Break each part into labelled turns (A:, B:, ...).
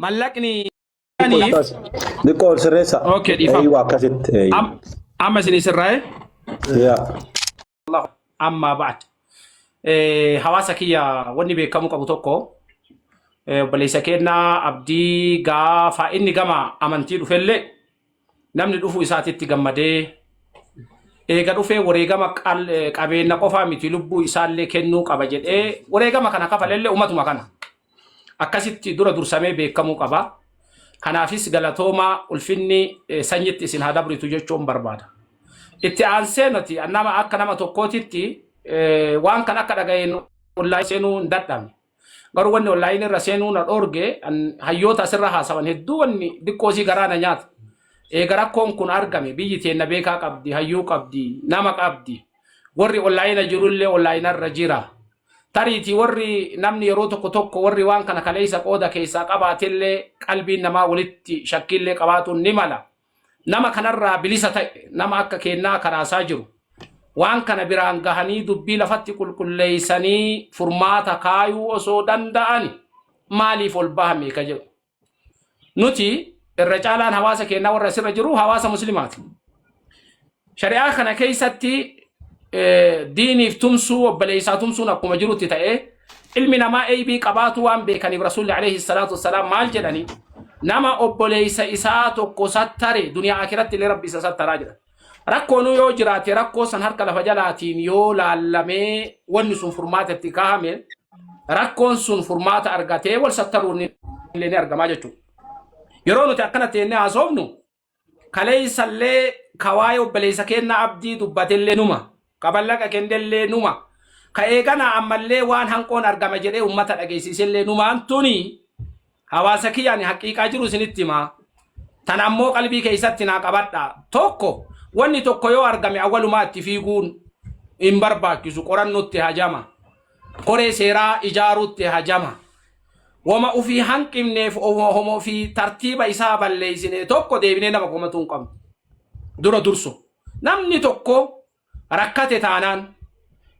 A: Mallaqni
B: Xiqqoo ol sirreessa.
A: Okay, dhiifama.
B: Eeyyuu akkasitti. Eeyyuu.
A: Amma isin sirraa'e.
B: Yaa.
A: Ammaa ba'at. Hawaasa kiyya, wanni beekamuu qabu tokko, obboleessa kennaa Abdii gaafa inni gama amantii dhufellee namni dhufuu isaatitti gammadee, eega dhufee wareegama qabeenya qofaa miti, lubbuu isaallee kennuu qaba jedhee wareegama kana kafalellee umatuma kana. Akkasitti dura dursamee beekamuu qaba. Kanaafis galatoomaa, ulfinni sanyitti isin haa dabritu jechuun barbaada. Itti aansee nuti nama akka nama tokkootitti waan kan akka dhaga'een online seenuu hin dadhabne. Garuu wanni online irra seenuu na dhoorge, hayyoota asirra haasawan hedduu wanni xiqqoosii garaa na nyaata. Eega rakkoon kun argame, biyyi teenna beekaa qabdi, hayyuu qabdi, nama qabdi. Warri online jirullee online irra jira. Tariitii warri namni yeroo tokko tokko warri waan kana kaleessa qooda keessaa qabaatellee qalbiin namaa walitti shakkiillee qabaatuun ni mala. Nama kanarraa bilisa ta'e, nama akka kennaa karaasaa jiru. Waan kana biraan gahanii dubbii lafatti qulqulleessanii furmaata kaayuu osoo danda'ani maaliif ol bahame ka jedhu. Nuti irra caalaan hawaasa keenyaa warra asirra jiru hawaasa muslimaati. Shari'aa kana keessatti diiniif tumsuu, obboleessaa tumsuun akkuma jirutti ta'ee, ilmi namaa eebii qabaatu waan beekaniif, Rasuulli alayhi salaatu wassalaam maal jedhani? Nama obboleessa isaa tokko sattare duniyaa akiratti illee Rabbi isa sattaraa jedhan. Rakkoonuu yoo jiraate, rakkoo san harka lafa jalaatiin yoo laallamee wanni sun furmaata itti kaahame, rakkoon sun furmaata argatee wal sattaruun illee ni argamaa jechuudha. Yeroo nuti akkana teennee haasofnu, kaleessallee ka waa'ee obboleessa keenna Abdii dubbatellee numa, ka mallaqa kennellee numa, ka eegana ammallee waan hanqoon argama jedhee ummata dhageessisellee numaan. Tuni hawaasa kiyyaan haqiiqaa jiru isinitti himaa. Tan ammoo qalbii keessatti naa qabadha. Tokko, wanni tokko yoo argame awwalumaa itti fiiguun hin barbaachisu, qorannootti hajama. Koree seeraa ijaaruutti hajama. Wama ufii hanqifneef, homa ofii tartiiba isaa balleessine tokko deebinee nama komatuu hin qabnu. Dura dursu. Namni tokko rakkate taanaan,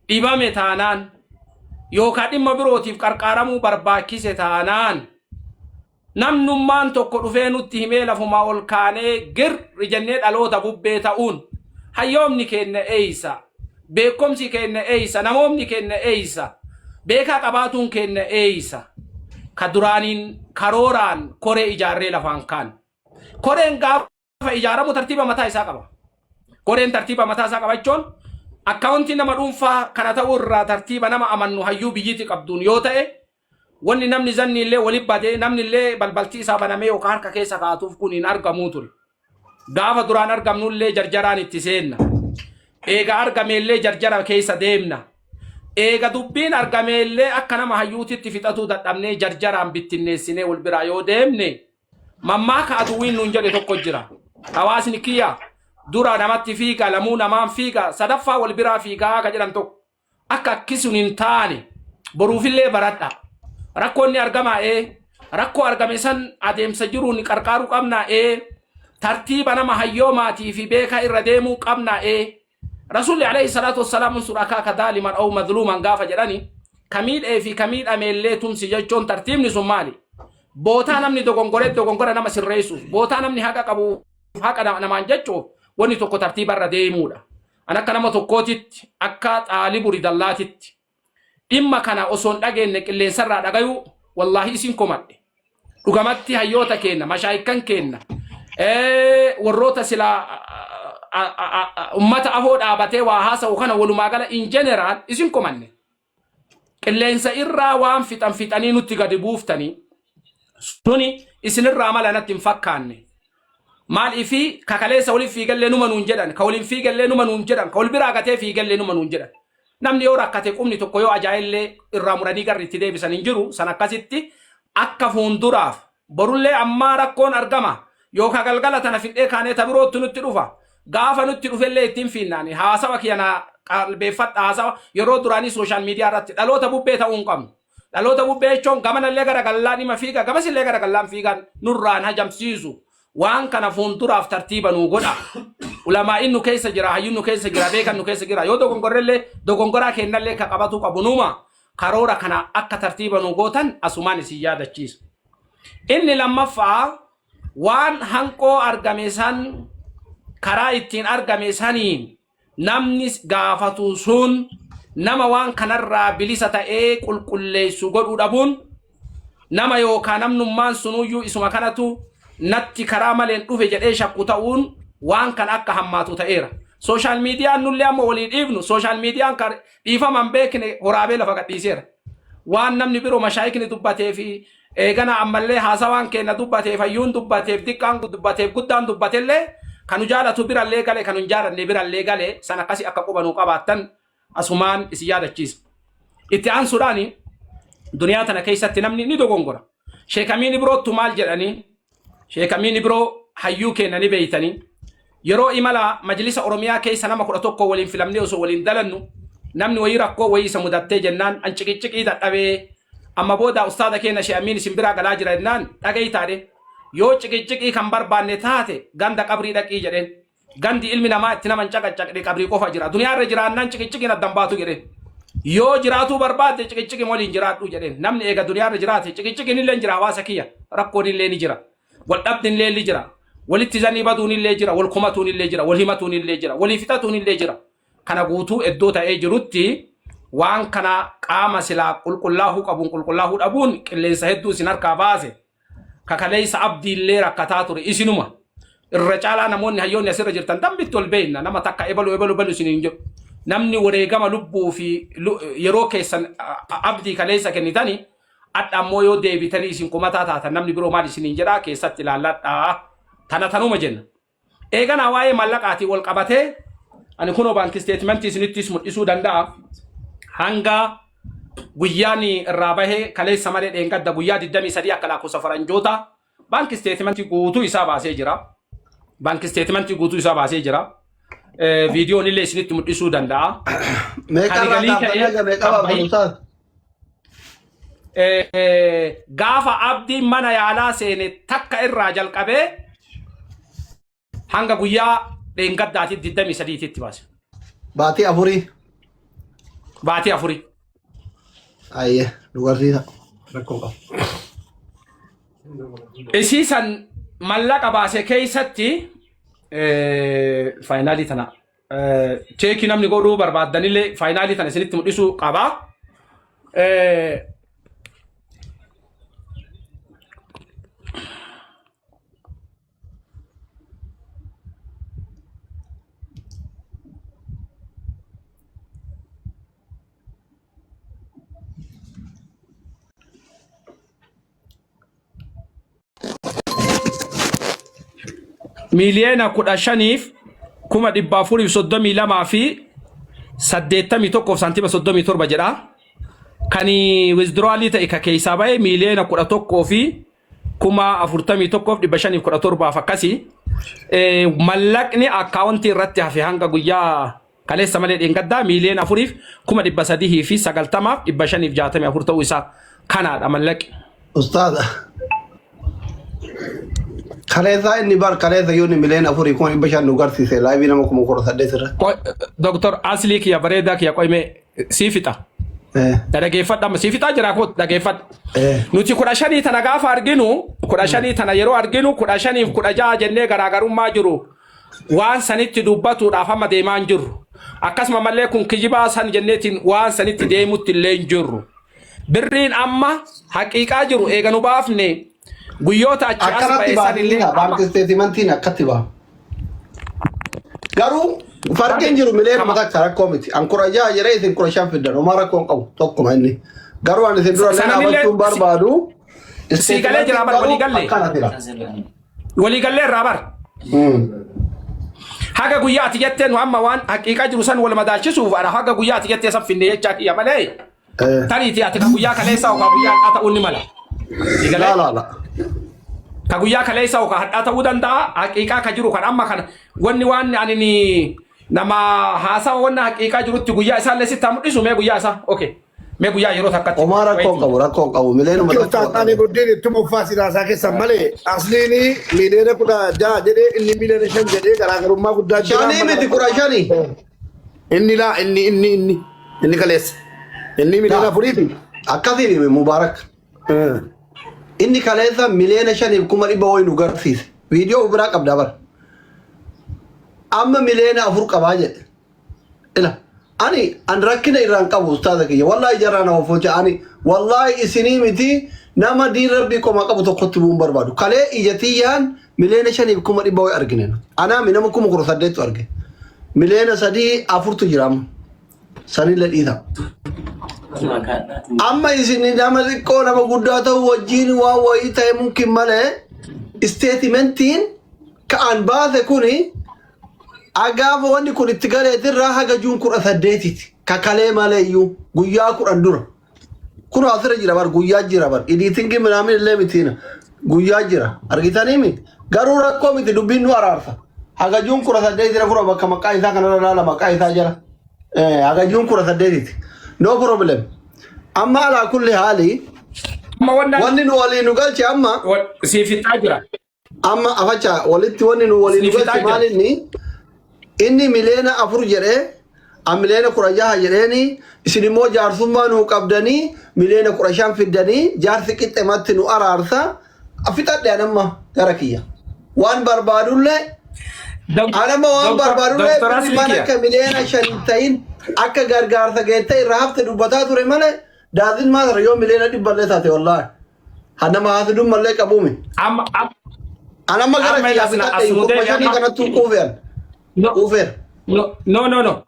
A: dhibame taanaan, yookaan dhimma birootiif qarqaaramuu barbaachise taanaan, namnummaan tokko dhufee nutti himee lafumaa ol kaanee girri jennee dhaloota bubbee ta'uun, hayyoomni keenya eeysa, beekumsi keenya eeysa, namoomni keenya eeysa, beekaa qabaatuun keenya eeysa? Ka duraaniin karooraan koree ijaarree lafaan kaan. Koreen gaafa ijaaramu tartiiba mataa isaa qaba. Koreen tartiiba mataa isaa qabachuun akkaawuntii nama dhuunfaa kana ta'uu irraa tartiiba nama amannu, hayyuu biyyiti qabduun yoo ta'e, wanni namni zanni illee walitti badee namni illee balbalti isaa banamee yookaan harka keessa kaa'atuuf kun hin argamuu ture. Gaafa duraan argamnu illee jarjaraan itti seenna. Eega argame illee jarjara keessa deemna. Eega dubbiin argame illee akka nama hayyuutitti fixatuu dadhabnee jarjaraan bittinneessinee wal biraa yoo deemne, mammaaka aduwwiin nuun jedhe tokko jira. Hawaasni kiyya dura namatti fiiga, lamuu namaan fiiga, sadaffaa wal biraa fiigaa ka jedhan tokko. Akka akkisuun hin taane boruufillee baradha. Rakkoon ni argama ee. Rakkoo argame san adeemsa jiruun qarqaaruu qabna ee. Tartiiba nama hayyoomaatii fi beekaa irra deemuu qabna ee. Rasuulli alayhi salaatu wassalaam unsur akaaka daaliman aw madluuman gaafa jedhani, ka miidhee fi ka miidhameellee tumsi jechuun tartiibni sun maali? Bootaa namni dogongoree dogongora nama sirreessuuf, bootaa namni haqa qabu haqa namaan jechuuf, wanni tokko tartiiba irra deemuudha. An akka nama tokkootitti, akka xaalibu ridallaatitti, dhimma kana osoo hin dhageenye qilleensarraa dhagayuu wallaahi isin komadhe. Dhugamatti hayyoota keenna, mashaayikkan keenna, warroota silaa ummata afoo dhaabatee waa haasa'u kana, walumaa gala in general isin komanne. Qilleensa irraa waan fixan fixanii nutti gadi buuftanii suni isinirraa mala natti hin fakkaanne. Maaliifi kakaleessa waliin fiigallee numa nuun jedhan, ka waliin fiigallee numa nuun jedhan, ka wal biraa gatee fiigallee numa nuun jedhan. Namni yoo rakkate qubni tokko yoo ajaa'illee irraa muranii garri itti deebisan hin jiru. San akkasitti akka fuulduraaf borullee ammaa rakkoon argama yookaan galgala tana fidhee kaanee ta birootti nutti dhufa. Gaafa nutti dhufellee ittiin fiinnaani. Haasawa kiyya na qalbeeffadha. Haasawa yeroo duraanii social media irratti dhaloota bubbee ta'uu hin qabnu. Dhaloota bubbee jechuun gamanallee gara gallaan dhima fiiga, gamasillee gara gallaan fiigan nurraan hajamsiisu. Waan kana fuulduraaf tartiiba nuu godha. Ulamaa'in nu keessa jira, hayyuun nu keessa jira, beekan nu keessa jira. Yoo dogongorrellee dogongoraa kennallee ka qabatu qabu numa. Karoora kana akka tartiiba nuu gootan asumaan isin yaadachiisa. Inni lammaffaa waan hanqoo argame san karaa ittiin argame saniin namni gaafatu sun nama waan kanarraa bilisa ta'ee qulqulleessu godhuu dhabuun nama yookaan namnummaan sunuyyuu isuma kanatu natti karaa maleen dhufe jedhee shakku ta'uun waan kan akka hammaatu ta'eera. Social mediaan nullee amma walii dhiifnu social mediaan kan dhiifama hin beekne horaabee lafa gadhiiseera. Waan namni biroo mashaayikni dubbatee fi eegana ammallee haasawaan keenya dubbateef hayyuun dubbateef diqqaan dubbateef guddaan dubbatellee kan nu jaalatu birallee gale kan nu hin jaalanne birallee gale san akkasii akka qubanuu qabaattan asumaan isin yaadachiisa. Itti aansuudhaan duniyaa tana keessatti namni ni dogongora. Sheekamiin biroottu maal jedhanii Sheekamiin biroo hayyuu keenya ni beeytanii yeroo imala majlisa Oromiyaa keessa nama 11 waliin filamnee osoo waliin dalannu namni wayii rakkoo wayii isa mudattee jennaan an ciqicciqii dadhabee amma booda ustaada keenya Sheekh Amiin isin biraa galaa jira jennaan dhagayi taadhe yoo ciqicciqii kan barbaanne taate ganda qabrii dhaqii jedheen. Gandi ilmi namaa itti nama hin caqaccaqne qabrii qofa jira. Duniyaa irra jiraannaan ciqicciqiin addan baatu jedheen. Yoo jiraatuu barbaadde ciqicciqin waliin jiraadhu jedheen. Namni eega duniyaa irra jiraate ciqicciqin illee jira hawaasa kiyya. Rakkoon illee ni jira. Wal dhabni illee ni jira. Walitti zanii baduun illee jira. Wal komatuun illee jira. Wal himatuun illee jira. Walii fixatuun illee jira. Kana guutuu iddoo ta'ee jirutti waan kana qaama silaa qulqullaahuu qabuun qulqullaahuu dhabuun qilleensa hedduu isin harkaa baase. Ka kaleessa abdiillee rakkataa ture isinuma. Irra caalaa namoonni hayyoonni asirra jirtan dambitti ol beekna nama takka ebalu ebalu ebalu isin hin jedhu. Namni wareegama lubbuu fi yeroo keessan abdii kaleessa kennitani adha ammoo yoo deebitanii isin kumataa taatan namni biroo maal isin hin jedhaa keessatti ilaalladhaa. Tana tanuma jenna. Eeganaa waa'ee mallaqaatiin wal qabatee ani kunoo baankii isteetimentii isinittis mul'isuu danda'a. Hanga guyyaan irraa bahee kaleessa malee dheengadda guyyaa 23 akka lakkoofsa faranjoota baankii isteetimentii guutuu isaa baasee jira. Baankii isteetimentii guutuu isaa baasee jira. Viidiyoon illee isinitti mul'isuu danda'a.
C: Meeqa
A: Kan
C: irraa
A: galii
C: kaaftanii
A: ta'ee
C: haga meeqa
A: kan
C: baaftan
A: bahii
C: ustaaz?
A: Gaafa abdiin mana yaalaa seene takka irraa jalqabee hanga guyyaa dheengaddaati 23 tti baase.
C: Baatii afurii.
A: Baatii afurii.
C: Ayyee nu garsiisa. Rakkoo qabu.
A: Isii san mallaqa baase keessatti faayinaalii tana cheekii namni godhuu barbaaddanillee faayinaalii tana isinitti mul'isuu qaba. Miiliyoona 15f 432,081 fi 37 jedha. Kan withdrawalii ta'e ka keessaa bahe miiliyoona 11 fi 41,517 akkasii. Mallaqni akkaawuntii irratti hafe hanga guyyaa kaleessa malee dheengaddaa miiliyoona 4f 390,564 ta'uu isaa kanaadha mallaqi.
C: Ustaaza. Kaleessaa inni bar kaleessa yoo inni miliyoona afurii 500,000 nu garsiise laayivii nama 18,000 irratti.
A: Doktor Aslii kiyya bareedaa kiyya qoyme sii fixa. Na dhageeffadha amma sii fixaa jira koo dhageeffadha. Nuti 15 tana gaafa arginu 15 tana yeroo arginu 15f 16 jennee garaagarummaa jiru waan sanitti dubbatuudhaaf amma deemaa hin jirru. Akkasuma mallee kun kijibaa san jenneetiin waan sanitti deemutti illee hin jirru. Birriin amma haqiiqaa jiru eega nu baafne guyyoota achi as
C: Akkanatti
A: ba'e san illee
C: baasiniidha.
A: amma
C: Baanki isteetimantiin akkatti ba'a. Garuu farqiin jiru miliyoonuma takka rakkoo miti. An 16 jedhee isin 15 fiddan homaa rakkoo hin qabu tokkuma inni. Garuu ani isin dura illee
A: Sanamillee
C: dhaabachuun barbaadu.
A: sii galee jira
C: Isteetimantiin
A: bar walii
C: garuu
A: galle.
C: akkana jira.
A: Walii gallee irraa bar. Haga guyyaa ati jettee nu amma waan haqiiqaa jiru san wal madaalchisuuf ana haga guyyaa ati jettee san finne jechaa kiyya malee. Tariitii ati ka guyyaa kaleessaa yookaan guyyaa har'aa ta'uu ni mala. Sii galee?
C: Laa laa laa.
A: Ka guyyaa kaleessaa yookaan har'aa ta'uu danda'a. Haqiiqaa ka jiru kan amma kana wanni waan ani ni nama haasawa wanna haqiiqaa jirutti guyyaa isaallee sitti haa mul'isu mee guyyaa isaa. Okay. Mee guyyaa yeroo takkatti.
C: Homaa rakkoo hin qabu rakkoo hin qabu miliyoonuma
D: Bakki
C: takka
D: ustaas ani guddin ittuma uffaa siraasaa keessan malee asliin miliyoona 16 jedhee inni miliyoona 5 jedhee garaagarummaa guddaa jira.
C: Shanii miti 15.
D: Inni laa inni inni inni inni kaleessa. Inni miliyoona afuriiti.
C: Akkasiin hime Mubaarak. Inni kaleessa 5,100,000 wayi nu garsiise. Viidiyoo biraa qabdaa bara. Amma 4 miliyoona qabaa jedhe. Ila ani an rakkina irraan qabu, ustaaza kiyya, wallahi jarraa nama focha. Ani wallahi isinii miti, nama diin rabbii qomaa qabu tokkotti bu'uun barbaadu. Kalee ija tiyyaan 5,100,000 wayi argine nuti. Anaami nama 18,000tu arge. 3 miliyoona afurtu jira amma. Sanillee dhiisa. Amma isin nama xiqqoo nama guddaa ta'u wajjin waan wayii ta'e mumkin malee, statementiin ka'an baase kuni agaafa wanni kun itti galeetirraa haga June 18ti. Kakalee malee iyyuu guyyaa 10 dura. Kun asirra jira bar, guyyaa jira bar. Editingii minaamin illee mitiina. Guyyaa jira. Argitaniimi? Garuu rakkoo miti, dubbiin nu araarsa. Haga June 18 kun bakka maqaa isaa kanarra ilaala, maqaa isaa jala. Haga June 18ti. No problem. Amma alaa kulli haali
A: Amma wanna
C: wanni nu walii nu galche amma
A: siif fixaa jira.
C: Amma afacha walitti wanni nu walii nu
A: Siif fixaa
C: galche
A: jira.
C: maal, inni 4 miliyoona jedhee, an 16 miliyoona jedheeni, isin immoo jaarsummaa nuu qabdanii 15 miliyoona fiddanii, jaarsi qixxematti nu araarsa. Fixadhe. An amma gara kiyya waan barbaadullee, an amma waan barbaadullee
A: Doktor
C: birri mana
A: Aslikiya.
C: akka 5 miliyoona ta'in akka gargaarsa geettee irraa hafte dubbataa ture malee, daazin maal yoo 100 miliyoona taate, wallaahi hanama haasidummallee qabuumi.
A: Amma amma
C: An amma gara
A: Amma
C: kiyyaa
A: ila
C: fixadhe,
A: asuma
C: kuma
A: deebi
C: shanii
A: amma.
C: kanattuu quufeera.
A: No,
C: Quufeera.
A: no, no, no, no.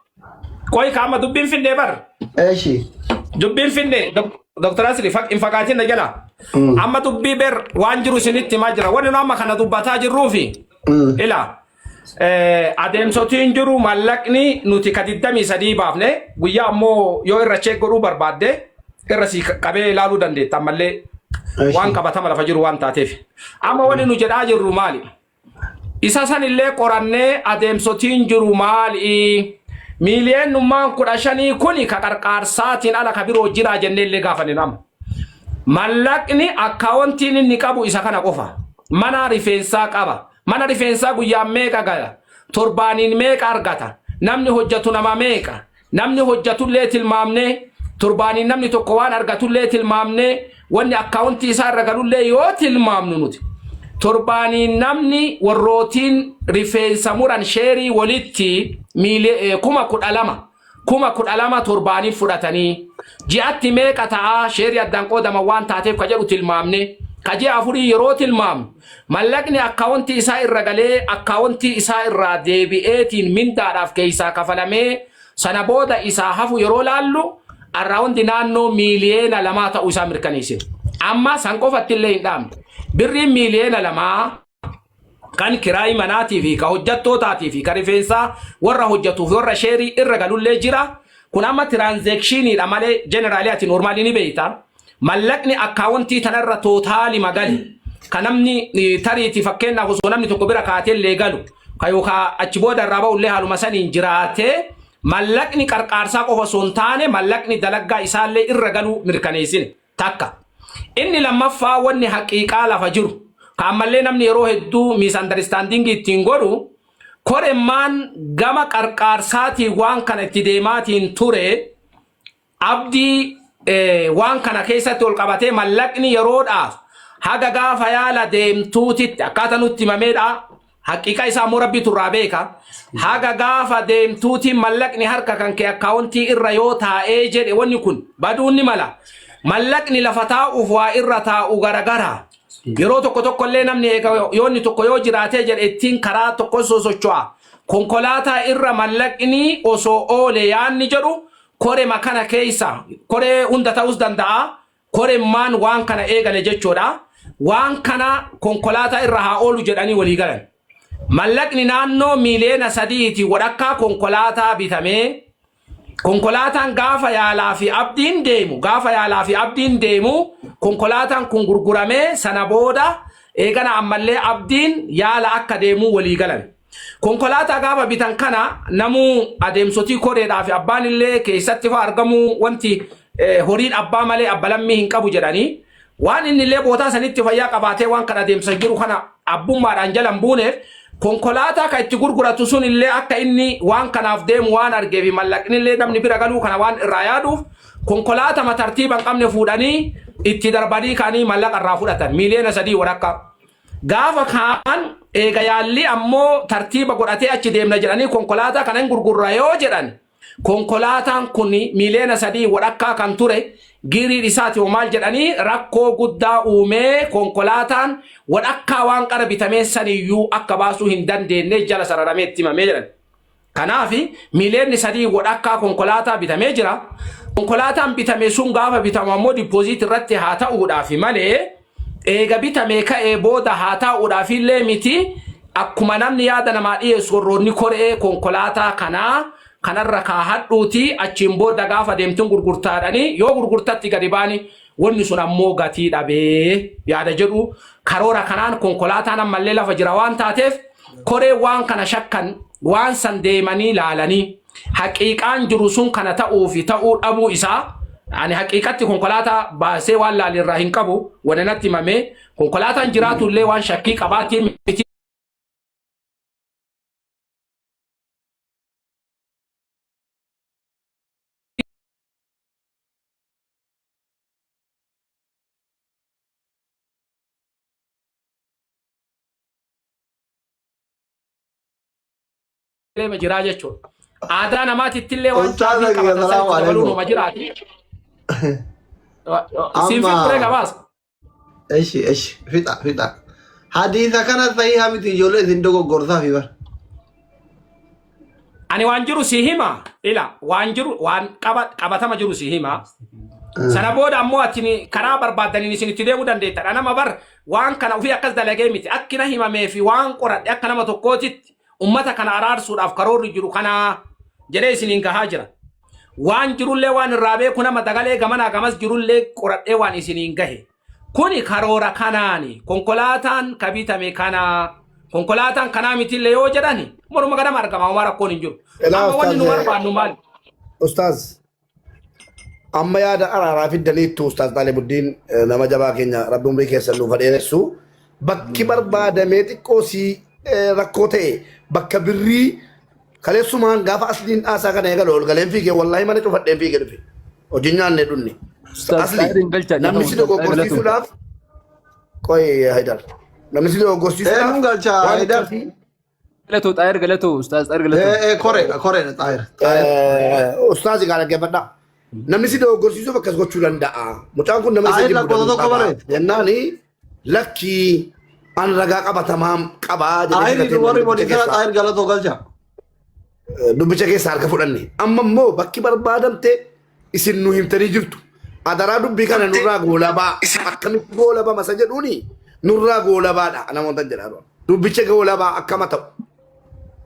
A: Qoy ka amma dubbiin finnee bar.
C: Eeshi.
A: Dubbiin finne, Dr. Asli, hin fagaatin na jala. Amma dubbii ber waan jiru isinitti himaa jira. Wanni nu amma kana dubbataa jirruufi. Ila adeemsotiin jiru, mallaqni nuti ka 23 baafne, guyyaa ammoo yoo irra check godhuu barbaadde irra si qabee ilaaluu dandeetta ammallee, waan qabatama lafa jiru waan taateef. Amma wanni nu jedhaa jirru maali? Isa san illee qorannee adeemsotiin jiru maali? 15 miliyoonii kuni ka qarqaarsaatiin ala ka biroo jiraa jennee illee gaafanne nama. Mallaqni akkaawontiin inni qabu isa kana qofa. Mana rifeensaa qaba. Mana rifeensaa guyyaan meeqa gala? Torbaaniin meeqa argata? Namni hojjetu nama meeqa? Namni hojjetullee tilmaamnee, torbaaniin namni tokko waan argatullee tilmaamnee, wanni akkaawuntii isaa irra galullee yoo tilmaamnu nuti. Torbaaniin namni warrootiin rifeensa muran sheerii walitti 12,000, 12,000 torbaanii fudhatanii, ji'atti meeqa ta'aa, sheerii addaan qoodama waan taateef ka jedhu tilmaamne, ka ji'a afurii yeroo tilmaamnu, mallaqni akkaawuntii isaa irra galee akkaawuntii isaa irraa deebi'eetiin mindaadhaaf keessaa kafalamee sana booda isaa hafu yeroo laallu, around naannoo 2 miliyoona ta'uu isaa mirkaneessine. Amma san qofatti illee hin dhaabne. Birriin 2 miliyoona kan kiraayii manaatii fi ka hojjettootaatii fi ka rifeensaa warra hojjetuuf warra sheerii irra galullee jira. Kun amma transactioniidha malee, generally ati normally ni beekta. Mallaqni akkaawuntii tanarra total magali. Ka namni tariitii fakkeenyaaf osoo namni tokko bira kaatee illee galu, ka yookaan achi booda irraa ba'ullee haaluma saniin jiraatee, mallaqni qarqaarsaa qofa osoo hin taane mallaqni dalaggaa isaallee irra galuu mirkaneessine takka. Inni lammaffaa, wanni haqiiqaa lafa jiru, ka ammallee namni yeroo hedduu misunderstanding ittiin godhu, koremmaan gama qarqaarsaatiin waan kana itti deemaatiin ture, Abdii waan kana keessatti ol qabatee, mallaqni yeroodhaaf haga gaafa yaala deemtuutitti akkaataa nutti himameedha. Haqiiqa isaa immoo rabbiitu irraa beeka. Haga gaafa deemtuutiin mallaqni harka kan kee akkaawuntii irra yoo taa'ee jedhe, wanni kun baduun ni mala. Mallaqni lafa taa'uuf waa irra taa'u garagara. Yeroo tokko tokko illee namni eega yoo inni tokko yoo jiraatee jedhe ittiin karaa tokko sosocho'a. Konkolaataa irra mallaqni osoo oole yaanni jedhu korema kana keessa koree hunda ta'us danda'a. Koremmaan waan kana eegale jechuudha. Waan kana konkolaataa irra haa oolu jedhanii walii galan. Mallaqni naannoo 3.5 miliyoona walakkaa konkolaataa bitamee, konkolaataan gaafa yaalaa fi Abdiin deemu, gaafa yaalaa fi Abdiin deemu konkolaataan kun gurguramee, sana booda eegana ammallee Abdiin yaala akka deemuu walii galan. Konkolaataa gaafa bitan kana namuu adeemsotii koreedhaa fi abbaan illee keessatti fa argamuu, wanti horiin abbaa malee abba lammii hin qabu jedhanii, waan inni illee bootaa sanitti fayyaa qabaatee waan kana adeemsa jiru kana abbummaadhaan jala hin buuneef, konkolaataa kan itti gurguratu sun illee akka inni waan kanaaf deemu waan argee fi mallaqni illee namni bira galuu kana waan irraa yaaduuf, Konkolaatama tartiiba hin qabne fuudhanii itti darbanii ka'anii mallaqa irraa fudhatan 3 miiliyoona walakkaa. Gaafa kaan eega yaalli ammoo tartiiba godhatee achi deemna jedhanii konkolaataa kana hin gurgurra yoo jedhan, konkolaataan kun 3.5 miiliyoona kan ture giriin isaati hoo maal jedhanii rakkoo guddaa uumee, konkolaataan walakkaa waan qara bitamee saniyyuu akka baasuu hin dandeenye jala sararamee itti himamee jedhan. Kanaaf 3.5 miiliyoona konkolaataa bitamee jira. Konkolaataan bitame sun gaafa bitamu ammoo deposit irratti haa ta'uudhaaf malee, eega bitamee ka'ee booda haa ta'uudhaaf illee miti. Akkuma namni yaada namaa dhiyeessu, warroonni koree konkolaataa kanaa kanarra kaahadhuuti, achiin booda gaafa deemtuun gurgurtaadhanii yoo gurgurtatti gadi baani, wanni sun ammoo gatii dhabee yaada jedhu. Karoora kanaan konkolaataan ammallee lafa jira waan taateef, koree waan kana shakkan waan san deemanii laalanii haqiiqaan jiru sun kana ta'uu fi ta'uu dhabuu isaa. Ani haqiiqatti konkolaataa baasee waan laalirraa hin qabu. Wanni natti himamee konkolaataan jiraatu illee waan shakkii qabaatii miti. Jiraa jechuudha. Aadaa namaatitti illee waan
C: Ustaaza
A: caabii
C: kiyya,
A: qabatan
C: salaamu
A: sanitti dabaluu
C: alaikum.
A: numa jiraati. Siin
C: Amma
A: fixure gabaasa.
C: Eshi eshi, fixa fixa. Hadiisa kana sahiha miti, ijoollee isin dogoggorsaa fi bar.
A: Ani waan jiru si hima. Ila waan jiru, waan qabatama jiru si hima. Sana booda ammoo ati karaa barbaadaniin isin itti deemuu dandeetta. Nama bar waan kana ofii akkas dalagee miti. Akkina himamee fi waan qoradhe, akka nama tokkootitti ummata kana araarsuudhaaf karoorri jiru kana jedhee isiniin gahaa jira. Waan jirullee waan irraa beeku, nama dagalee gamanaa gamas jirullee qoradhee waan isiniin gahe. Kuni karoora kanaani konkolaataan ka bitame kana, konkolaataan kanaa mitillee yoo jedhani morma ganama argama, homaa rakkoon hin jiru.
D: Ilaa
A: Amma wanni nu
D: ustaaz
A: barbaannu maali?
D: Ustaaz, amma yaada araaraa fiddaniittu. Ustaaz Xaalibuddiin, nama jabaa keenya, rabbi umrii keessan nuuf dheeressu. Bakki barbaadamee xiqqoo si rakkoo ta'e bakka birrii. Kaleessumaan gaafa asliin dhaasaa kana eegalu ol galeen fiigee, wallaahi mana cufadheen fiigee dhufe. Hojii nyaannee dhunne.
E: Ustaaz
D: Asli
E: Xaahirin galchaa
D: namni
E: jedhama
D: si
E: Ustaaz Xaahir galatu.
D: dogoggorsiisuudhaaf, qoy Haidar, namni si dogoggorsiisuudhaaf
C: Eenyuun galchaa
D: waan
C: Haidar?
D: akkasii
E: Galatu Xaahir galatu Ustaaz Xaahir galatu.
C: Ee ee, koreedha koreedha, Xaahir. Xaahir.
D: Ustaazi gaa dhaggeeffadhaa. Namni si dogoggorsiisuuf akkas gochuu danda'a. Mucaan kun nama isa
C: Xaahir
D: jibbu
C: lakkoofsa
D: danuu
C: tokko
D: qaba.
C: bareeda.
D: Jennaani lakkii an ragaa qabatamaa qabaa jedhee
C: Xaahir
D: fudhatee
C: warri
D: dubbicha
C: modiifera
D: keessaa
C: Xaahir galatoo galcha.
D: Dubbicha keessaa harka fudhanne. Amma immoo bakki barbaadamte isin nu himtanii jirtu. Adaraa dubbii kana nurraa goolabaa. Akkamitti goolabama isa jedhuuni nurraa goolabaadha namoota jedhaa. Dubbicha goolabaa akkama ta'u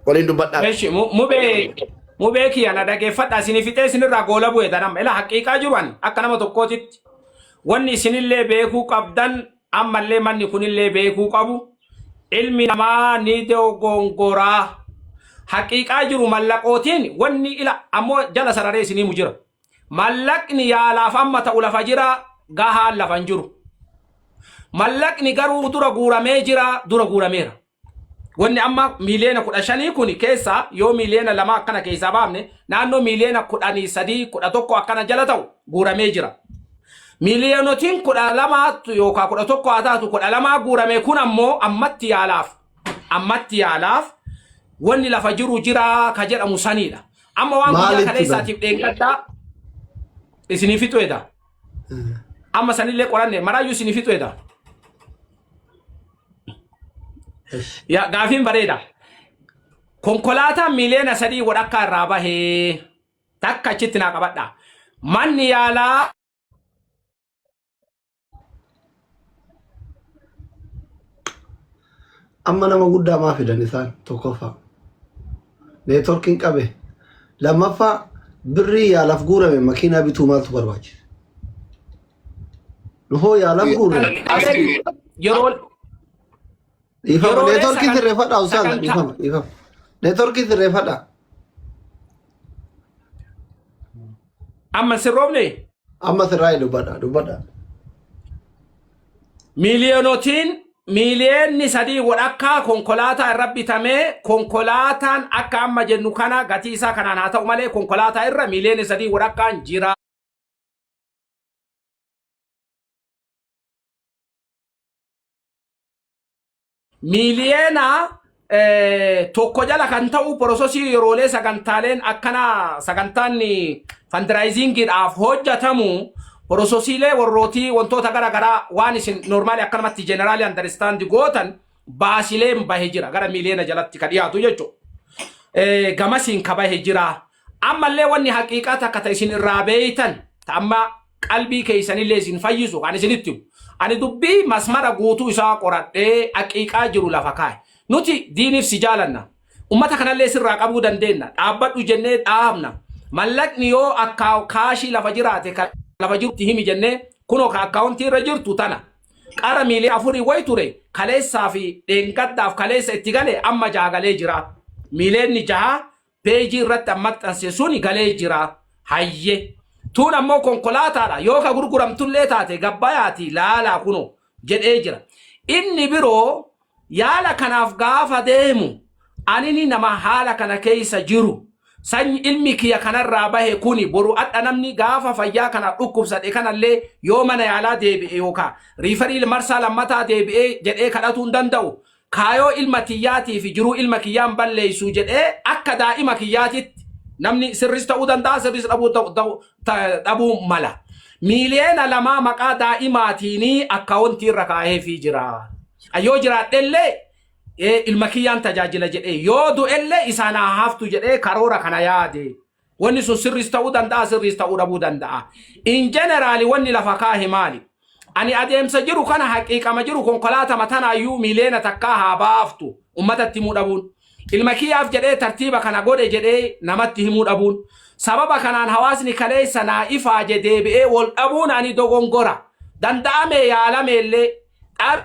D: waliin dubbadhaa.
A: Eshi mubee mubee kiyya na dhageeffadha, isinii fixee isinirraa goola bu'e tanam. Ila haqiiqaa jiru ani akka nama tokkootitti wanni isinillee beekuu qabdan, ammallee manni kunillee beekuu qabu, ilmi namaa ni dogongoraa. Haqiiqaa jiru mallaqootiin wanni ila ammoo jala sararee isinii mu jira. Mallaqni yaalaaf amma ta'u lafa jira, gahaan lafa hin jiru. Mallaqni garuu dura guuramee jira, dura guurameera. Wanni amma 15 miiliyoona kun keessaa yoo 2 miiliyoona akkana keessaa baafne, naannoo 13 miiliyoona, 11 akkana jala ta'u guuramee jira. 12 miiliyoona yookaan 11 haa taatu, 12 guurame kun ammoo ammatti yaalaaf wanni lafa jiru jira ka jedhamu sanidha. Amma waan guyyaa
C: Maalitti bara?
A: kaleessaatiif dheengaddaa isinii fixu eda. Amma sanillee qoranne maraayyuu isinii fixu eda. Yaa gaafiin bareeda. Konkolaataan 3.5 miiliyoona irraa bahee takka achitti naa qabadha. Manni yaalaa
C: Amma nama guddaa maa fidan isaan? Tokkoffaa, networkiin qabe. Lammaffaa, birrii yaalaaf guurame makiinaa bituu maaltu barbaachise? Nuhoo yaalaaf guurame.
A: Yeroo
C: Dhiifama,
A: yeroolee
C: networkii sirreeffadhaa ustaaza,
A: sagantaa
C: dhiifama dhiifama. Networkii sirreeffadhaa.
A: Amma sirroofne.
C: Amma sirraa dubbadhaa dubbadhaa.
A: Miiliyonotiin 3.5 miiliyoona konkolaataa irra bitamee, konkolaataan akka amma jennu kana gatii isaa kanaan haa ta'u malee, konkolaataa irra 3.5 miiliyoonaan jira. Miiliyeena 1 jala kan ta'u processii yeroolee sagantaaleen akkana sagantaan fundraisingiidhaaf hojjatamu processiilee warrootii wantoota gara garaa waan isin normally akkanumatti generally understand gootan baasileen bahe jira gara miiliyeena jalatti ka dhiyaatu jechuudha. Gamasiin ka bahe jira. Ammallee wanni haqiiqaa takka ta isin irraa beeytan ta amma qalbii keeysanillee isin fayyisu kan isinitti himu. Ani dubbii masmara guutuu isaa qoradhee haqiiqaa jiru lafa kaa'e. Nuti diiniif si jaalanna. Ummata kanallee sirraa qabuu dandeenna. Dhaabbadhu jennee dhaabna. Mallaqni yoo akka kaashii lafa jiraate ka lafa jirutti himi jennee kunoo ka akkaawuntii irra jirtu tana. Qara miiliyoona afurii wayi ture kaleessaa fi dheengaddaaf kaleessa itti gale amma jaha galee jira. Miiliyoonni jaha peejii irratti an maxxanse suni galee jira. Hayye. Tuun ammoo konkolaataadha. Yoo ka gurguramtullee taate gabbayaati laalaa kunoo jedhee jira. Inni biroo yaala kanaaf gaafa deemu anini nama haala kana keessa jiru sanyi ilmi kiyya kanarraa bahe kuni boru adha namni gaafa fayyaa kana dhukkubsadhe kanallee yoo mana yaalaa deebi'e yookaan referral marsaa lammataa deebi'ee jedhee kadhatuu hin danda'u. Kaayoo ilma tiyyaatii fi jiruu ilma kiyyaan balleessu jedhee akka daa'ima kiyyaatitti namni sirris ta'uu danda'a, sirris dhabuu mala. Miiliyoona 2 maqaa daa'imaatiinii akkaawuntii irra kaa'eefii jira. Yoo jiraadhellee ilma kiyyaan tajaajila jedhee, yoo du'ellee isaan haa haftu jedhee karoora kana yaade. Wanni sun sirris ta'uu danda'a, sirris ta'uu dhabuu danda'a. In general wanni lafa kaahe maali? Ani adeemsa jiru kana haqiiqama jiru konkolaatama tanaayyuu miiliyoona 1 haa baaftu ummatatti himuu dhabuun. Ilma kiyyaaf jedhee tartiiba kana godhe jedhee namatti himuu dhabuun. Sababa kanaan hawaasni kaleessa naa ifaaje deebi'ee wal dhabuun ani dogongora. Danda'ame yaalame illee dhabe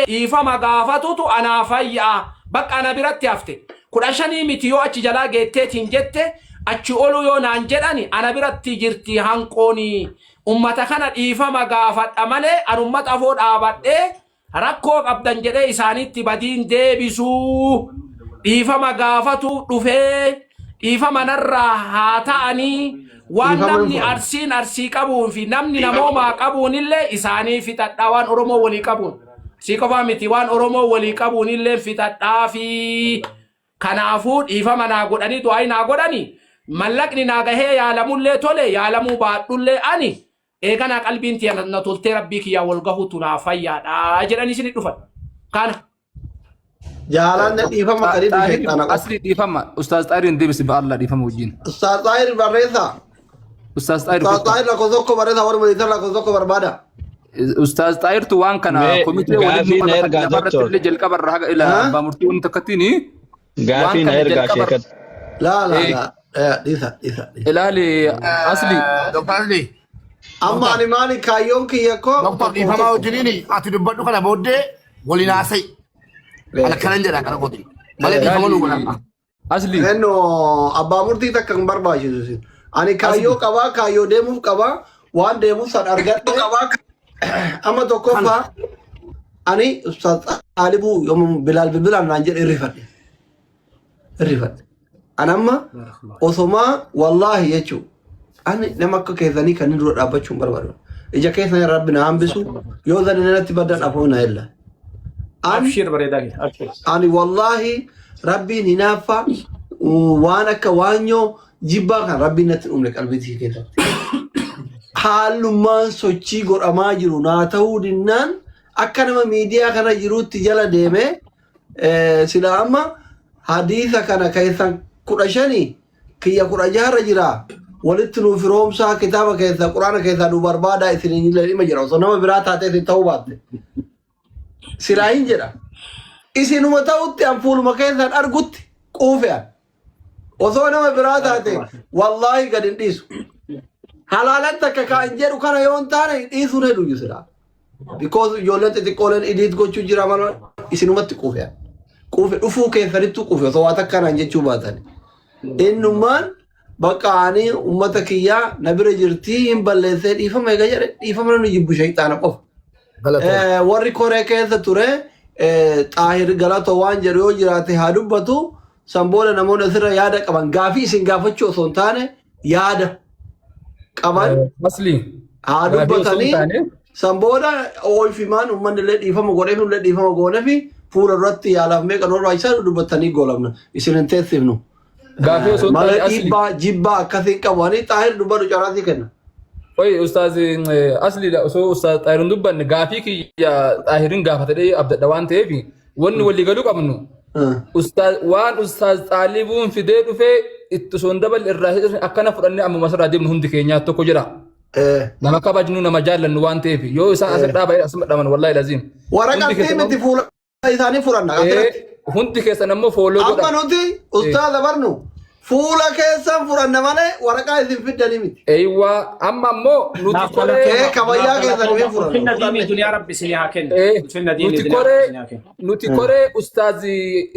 A: dhiifama gaafatutu anaa fayyaa bakka ana biratti hafte. 15 miti, yoo achi jalaa geetteetiin jette achi oluu yoo naan jedhani ana biratti jirti hanqooni. Ummata kana dhiifama gaafadha malee an ummata afoo dhaabadhee rakkoo qabdan jedhee isaanitti badiin deebisuu, dhiifama gaafatu dhufee dhiifama narraa haa ta'anii waan
C: Dhiifama hin
A: namni
C: fudhannu.
A: Arsiin Arsii qabuun fi namni namoomaa qabuun illee isaanii fixadhaa, waan Oromoo walii qabuun sii qofaa miti, waan Oromoo walii qabuun illee fixadhaa fi kanaafuu dhiifama naa godhanii, du'aa naa godhanii, mallaqni naa gahee yaalamullee tole, yaalamuu baadhullee ani eeganaa qalbiin tiya na toltee rabbii kiyyaa wal gahuutu naa fayyaadha jedhanii isin dhufan. Kana.
C: Jaalaan dhiifama kan inni sheexana qofa.
E: Asli dhiifama. Ustaaz Xaahiriin deebisi ba'alla dhiifama wajjin.
C: Ustaaz Xaahir barreessaa.
E: Ustaaz Xaahir.
C: Ustaaz Xaahir lakkoofsa 1 barreessaa, warra militar lakkoofsa 1 barbaada.
E: Ustaaz Xaahirtu waan kana
F: Mee
E: komitee waliin
F: gaafii na ergaa
E: lafarratti
F: doctor.
E: illee jalqaba irraa haga ila
C: Ha?
E: abbaa murtii wanti takkattiin waan
F: Gaafii na
E: kana
F: ergaa
E: jalqaba
F: sheekat.
C: Laa laa
E: Eh.
C: laa. Eh, dhiisa dhiisa dhiisa.
E: Ilaali asli.
D: Doktar Ali.
C: Amma ani maali kaayyoon kiyya koo
D: Doktor
C: tokko
D: dhiifamaa
C: tokko.
D: wajjiniin ati dubbadhu, kana booddee waliin haasa'i. Ana kanan jedha kana kooti. Malee dhiifama nu godhan.
E: Asli.
C: Enno abbaa murtii takka hin barbaachisu isin. Ani kaayyoo qabaa, kaayyoo deemuuf qabaa, waan deemuuf san argadhe. Amma tokkoffaa ani Ustaaz Xaalibuu yommuu Bilaal bilbilaan naan jedhe irrifadhe. Irrifadhe. Ani amma osomaa wallaahi jechuu ani nama akka keessanii kanneen dura dhaabbachuu hin barbaadu. Ija keessan Rabbi na hambisu, yoo zani natti baddan afoo na illa. Ani
A: Abshir bareedaa kee. Abshir.
C: Ani wallaahi Rabbiin hinaaffaa waan akka waanyoo jibbaa kan Rabbiin natti hin uumne qalbii keessatti. Haalummaan sochii godhamaa jiru naa ta'uu dinnaan akka nama miidiyaa kana jiruutti jala deemee sila amma hadiisa kana keessan 15 kiyya 16rra jira, walitti nuuf firoomsaa, kitaaba keessaa quraana keessaa nu barbaadaa isiniin illee dhima jira. Osoo nama biraa taatee isin ta'uu baatte silaa hin jedha. Isinuma ta'utti an fuuluma keessan argutti quufe. An osoo nama biraa taate wallaahi gad hin dhiisu. Halaalan takka kaan jedhu kana yoo hin taane dhiisuun heduu silaa. Because ijoolleen xixiqqooleen edit gochuu jira malee isinumatti quufe. An. Quufe, dhufuu keessanittuu quufe osoo waa takka naan jechuu baatan. Innummaan bakka ani uummata kiyyaa na bira jirtii hin balleessee dhiifama eega jedhe, dhiifama namni jibbu shayxaana qofa.
D: Galatoon.
C: Warri koree keessa ture Xaahir Galatoo waan jedhu yoo jiraate haa dubbatu. San booda namoonni asirra yaada qaban, gaafii isin gaafachuu osoo hin taane yaada qaban
E: Asli.
C: haa
E: Gaafii osoo hin
C: dubbatanii.
E: taane.
C: San booda ooyfimaan uummanni illee dhiifama godheef illee dhiifama goonefi fuula duratti yaalaaf meeqa nu barbaachisaa dubbattanii goolabna. Isin hin teessifnu.
E: Gaafii osoo hin taane
C: Malee
E: asli.
C: dhiibbaa jibbaa akkasii qabu. Ani xaahir dubbadhu carraasii kenna.
E: Oye ustaaz asliidha osoo ustaaz xaahirin dubbanne gaafii kiyya xaahirin gaafatadhee abdadha waan ta'eef wanni walii galuu qabnu ustaaz waan ustaaz xaalibuun fidee dhufee itti osoo hin daballe irraa hir'isne akkana fudhannee ammuma asirraa deemnu hundi keenyaa tokko jira. Nama kabajnu nama jaallannu waan ta'eef yoo isaan asirraa baay'ee asuma dhaman wallaahi laziim.
C: Waraqaa
E: Hundi keessan
C: miti fuula isaanii fudhanna. Asirratti.
E: Hundi keessan ammoo fooloo
C: Amma
E: godha.
C: nuti ustaaza barnu fuula keessan fudhanna malee waraqaa isin fiddanii miti.
E: Eeywaa amma ammoo nuti
A: Naaf
E: koree
C: Kee kabayyaa
A: Naaf
C: keessan hin
A: galatooma.
C: fudhannu.
A: Ulfinna diinii
C: Fudhanne.
A: duniyaa rabbi isinii haa kennu. Ulfinna diinii
E: nuti
A: duniyaa rabbi
E: koree
A: isinii haa kennu.
E: nuti koree ustaaz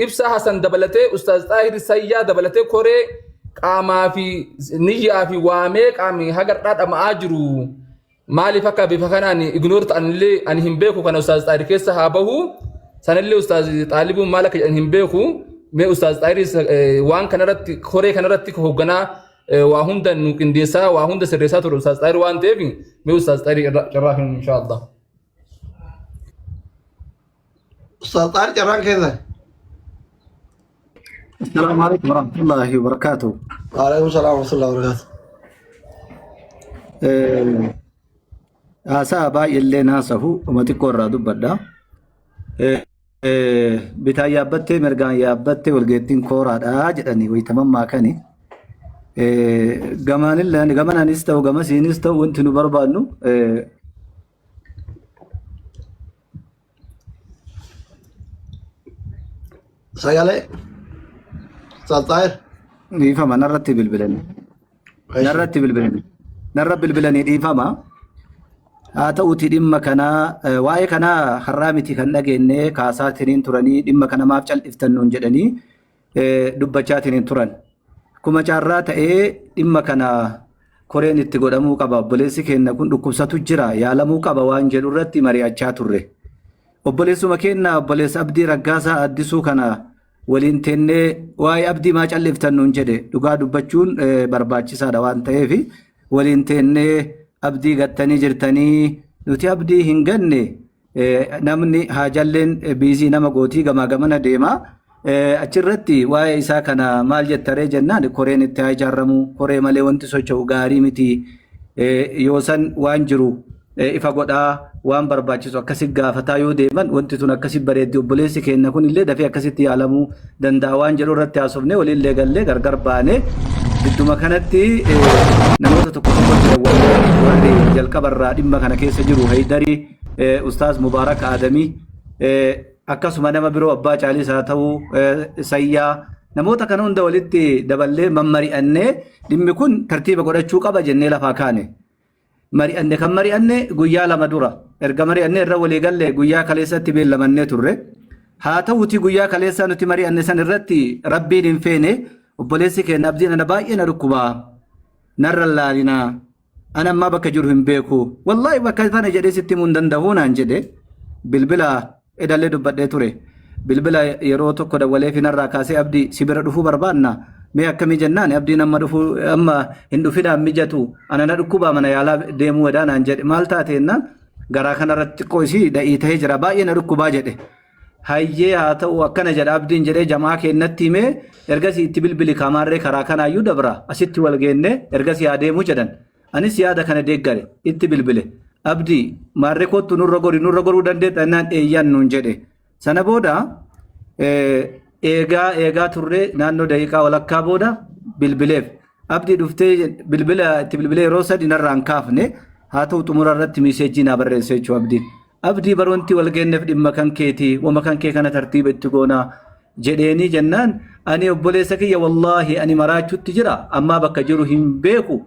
E: Ibsaa Hasan dabalatee ustaaz Xaahir Sayyaa dabalatee koree qaamaa fi niyyaa fi waamee qaami hagar'aa dhama'aa jiru. Maaliif akka bifa kanaan ignoor ta'anillee ani hin beeku kana ustaaz Xaahir keessa haa bahu. Sanillee ustaaz Xaalibuun maal akka jedhan hin beeku. Mee ustaaz Xaahir waan kanarratti koree kanarratti hoogganaa waa hunda nu qindeessaa waa hunda sirreessaa ture ustaaz Xaahir waan ta'eef mee ustaaz Xaahir irraa kennu inshaallah.
C: Ustaaz Xaahir carraan keessan.
F: السلام عليكم ورحمة الله وبركاته.
C: Waalaikum salaam wa rahmatullahi wa barakatuh.
F: Haasaa baay'eellee naasahu uma xiqqoo irraa dubbadha. Bitaan yaabbattee mirgaan yaabbattee walgeettiin kooraadha jedhanii wayitaman maakani. Gamaanillee gamanaanis ta'u gamasiinis ta'u wanti nu barbaannu
C: Sagalee. Ustaaz Xaahir.
F: Dhiifama narratti bilbilanii. Narratti bilbilanii. Narra bilbilanii dhiifama. Haa ta'uuti dhimma kanaa waa'ee kanaa har'aa miti kan dhageenye kaasaatiniin turanii dhimma kana maaf cal'iftan nuun jedhanii dubbachaatiniin turan. Akkuma carraa ta'ee dhimma kana koreen itti godhamuu qaba obboleessi keenya kun dhukkubsatu jira yaalamuu qaba waan jedhu irratti mari'achaa turre. Obboleessuma keenya obboleessa Abdii Raggaasaa Addisuu kana waliin teennee waa'ee Abdii maa calliftan nuun jedhe dhugaa dubbachuun barbaachisaadha waan ta'eef waliin teennee Abdii gattanii jirtanii nuti Abdii hin ganne namni haajalleen biizii nama gootii gamaa gamana deema. Achirratti waa'ee isaa kana maal jettaree jennaan koreen itti haa ijaaramu koree malee wanti socho'u gaarii miti yoo san waan jiru ifa godhaa waan barbaachisu akkasi gaafataa yoo deeman wanti tun akkasi bareeddi obboleessi keenya kun illee dafee akkasitti yaalamuu danda'a waan jedhu irratti haasofne waliillee gallee gargar baane gidduma kanatti namoota tokko tokko jira warri jalqabarraa dhimma kana keessa jiru Haydarii Ustaaz Mubaarak Aadamii akkasuma nama biroo Abbaa Caaliis haa ta'u Sayyaa namoota kana hunda walitti daballee mammari'annee dhimmi kun tartiiba godhachuu qaba jennee lafaa kaane. Mari'anne kan mari'anne guyyaa 2 dura erga mari'anne irra walii galle guyyaa kaleessatti beellamannee turre. Haa ta'uutii guyyaa kaleessaa nuti mari'anne san irratti rabbiin hin feene obboleessi keenya abdiin ana baay'ee na dhukkubaa narra hin laalinaa ana ammaa bakka jiru hin beeku wallaahi bakka tana jedhee sitti himuu hin danda'u naan jedhe bilbila Edallee dubbadhee ture. Bilbila yeroo tokko dawwaleefi narraa kaasee Abdii si bira dhufuu barbaanna. Mee akkamii jennaan Abdiin amma dhufuu amma hin dhufinaan mijatu ana na dhukkubaa mana yaalaa deemuu edaa naan jedhe maal taate jennaan garaa kanarratti xiqqoo isii da'ii ta'ee jira baay'ee na dhukkubaa jedhe. Hayyee haa ta'u akkana jedha Abdiin jedhee jamaa keennatti himee ergasii itti bilbili kaamaarree karaa kanaayyuu dabra asitti wal geenne ergasii haa deemuu jedhan. Anis yaada kana deeggare. Itti bilbile. Abdii, maarree koottu nurra gori, nurra goruu dandeetta jennaan eeyyan nuun jedhe. Sana booda eegaa eegaa turree naannoo daqiiqaa walakkaa booda bilbileef. Abdii dhuftee bilbila itti bilbilee yeroo sadi narraa hin kaafne. Haa ta'u xumura irratti miiseejjii naa barreesse jechuudha Abdiin. Abdii bar wanti wal geenneef dhimma kan keeti wama kan kee kana tartiiba itti goonaa jedheenii jennaan ani obboleessa kiyya wallaahi ani maraachutti jira ammaa bakka jiru hin beeku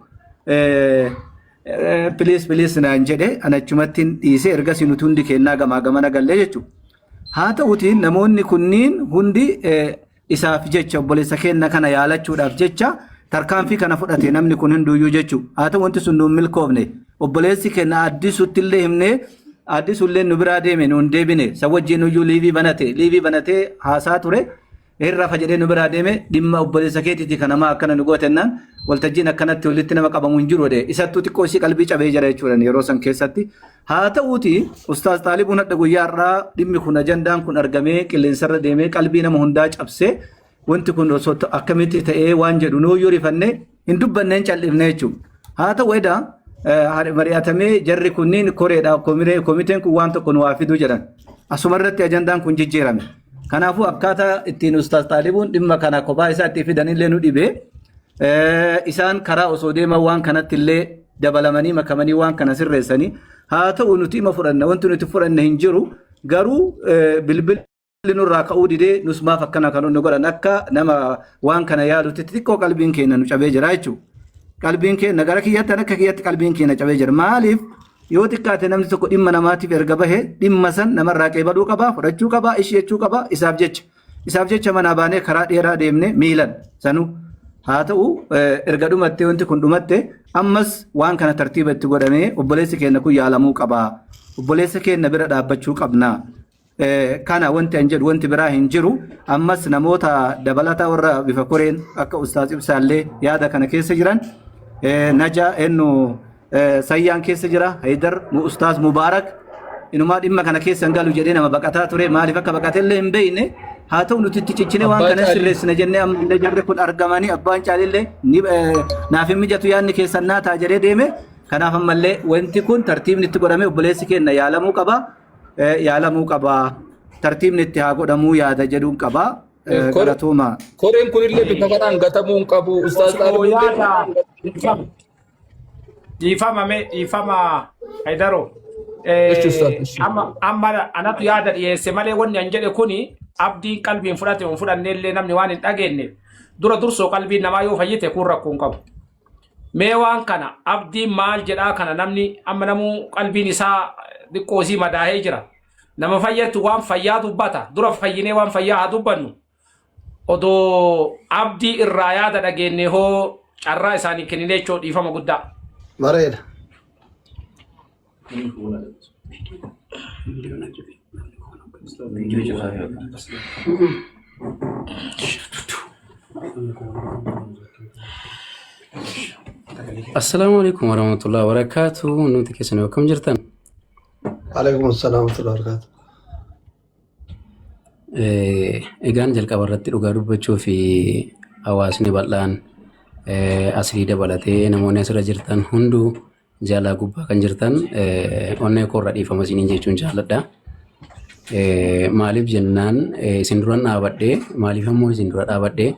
F: piliis piliis naan jedhe ani achumatti dhiise ergasii nuti hundi kennaa gamaa gamana gallee jechuudha. Haa ta'uutiin namoonni kunniin hundi isaaf jecha obboleessa keenna kana yaalachuudhaaf jecha tarkaanfii kana fudhate namni kun hunduyyuu jechu haa ta'u wanti sun nuun milkoofne obboleessi keenna addisutti illee himnee addisuullee nu biraa deeme nuun deebine san wajjin iyyuu liivii banate liivii banatee haasaa ture. Hin rafa jedhee nu biraa deeme dhimma obboleessa keetiiti kan namaa akkana nu goote jennaan waltajjiin akkanatti walitti nama qabamu hin jiru jedhe. Isattuu xiqqoo isii qalbii cabee jira jechuudha yeroo san keessatti. Haa ta'uuti Ustaaz Xaalibuun hadha guyyaa har'aa dhimmi kun ajandaan kun argamee qilleensarra deemee qalbii nama hundaa cabsee wanti kun osoo akkamitti ta'ee waan jedhu nuuyyuu rifanne hin dubbanne hin cal'ifne jechuudha. Haa ta'u edaa mari'atamee jarri kunniin koreedha komiteen kun waan tokko nu haa fiduu jedhan. Asuma irratti ajandaan kun jijjiirame. Kanaafuu akkaataa ittiin Ustaaz Xaalibuun dhimma kana kophaa isaa itti fidanillee nu dhibe. Isaan karaa osoo deeman waan kanatti illee dabalamanii makamanii waan kana sirreessanii haa ta'u nuti ima fudhanna wanti nuti fudhanne hin jiru garuu bilbilli nurraa ka'uu didee nus maaf akkana kan nu godhan akka nama waan kana yaadutti xixiqqoo qalbiin keenya nu cabee jira jechuudha. Qalbiin keenya gara kiyyatti akka kiyyatti qalbiin keenya cabee jira. Maaliif yoo xiqqaate namni tokko dhimma namaatiif erga bahe dhimma san namarraa qeebaluu qaba, fudhachuu qaba, ishii jechuu qaba isaaf jecha. Isaaf jecha manaa baanee karaa dheeraa deemne miilan sanuu. Haa ta'u erga dhumattee wanti kun dhumatte ammas waan kana tartiiba itti godhamee obboleessi keenya kun yaalamuu qaba. Obboleessa keenya bira dhaabbachuu qabna. Kana wanti an jedhu wanti biraa hin jiru. Ammas namoota dabalataa warra bifa koreen akka Ustaaz Ibsaallee yaada kana keessa jiran Najaa ennu Sayyaan keessa jira Haydar Ustaaz Mubaarak inumaa dhimma kana keessa hin galu jedhee nama baqataa ture maaliif akka baqate illee hin beekne haa ta'u nuti itti ciccinee waan
E: Abbaa
F: kana
E: Caalii.
F: sirreessina jennee amma illee jarri kun argamanii abbaan caalillee ni naaf hin mijatu yaadni keessan naa ta'a jedhee deeme kanaaf ammallee wanti kun tartiibni itti godhamee obboleessi keenya yaalamuu qaba. Yaalamuu qaba. Tartiibni itti haa godhamuu yaada jedhuun qaba. Galatooma.
E: Koreen kunillee bifa kanaan gatamuu hin qabu. Ustaaz
A: Osoo
E: Xaalibuullee
A: yaada dhiifama dhiifama mee dhiifama Haydaro.
E: Ishi ustaaz ishi.
A: Amma anatu yaada dhiyeesse malee wanni an jedhe kuni abdiin qalbiin fudhate hin fudhanne illee namni waan hin dhageenye dura dursoo qalbiin namaa yoo fayyite kun rakkoo hin qabu. Mee waan kana abdiin maal jedhaa kana namni amma namuu qalbiin isaa xiqqoo isii madaahee jira. Nama fayyattu waan fayyaa dubbata. Dura fayyinee waan fayyaa haa dubbannu. Odoo abdii irraa yaada dhageenye hoo carraa isaanii kenninee jechuu dhiifama guddaa.
C: Bareeda.
G: Assalaamu alaikum warahmatullahi wabarakatuh. Nuti keessan akkam jirtan?
C: Alaikum assalam wa rahmatullahi wa barakatuh.
G: Egaan jalqaba irratti dhugaa dubbachuu fi hawaasni bal'aan asrii dabalatee namoonni asirra jirtan hunduu jaalaa gubbaa kan jirtan onnee koorra dhiifama isiniin jechuun jaalladha. Maaliif jennaan isin duran dhaabadhee maaliif ammoo isin dura dhaabadhee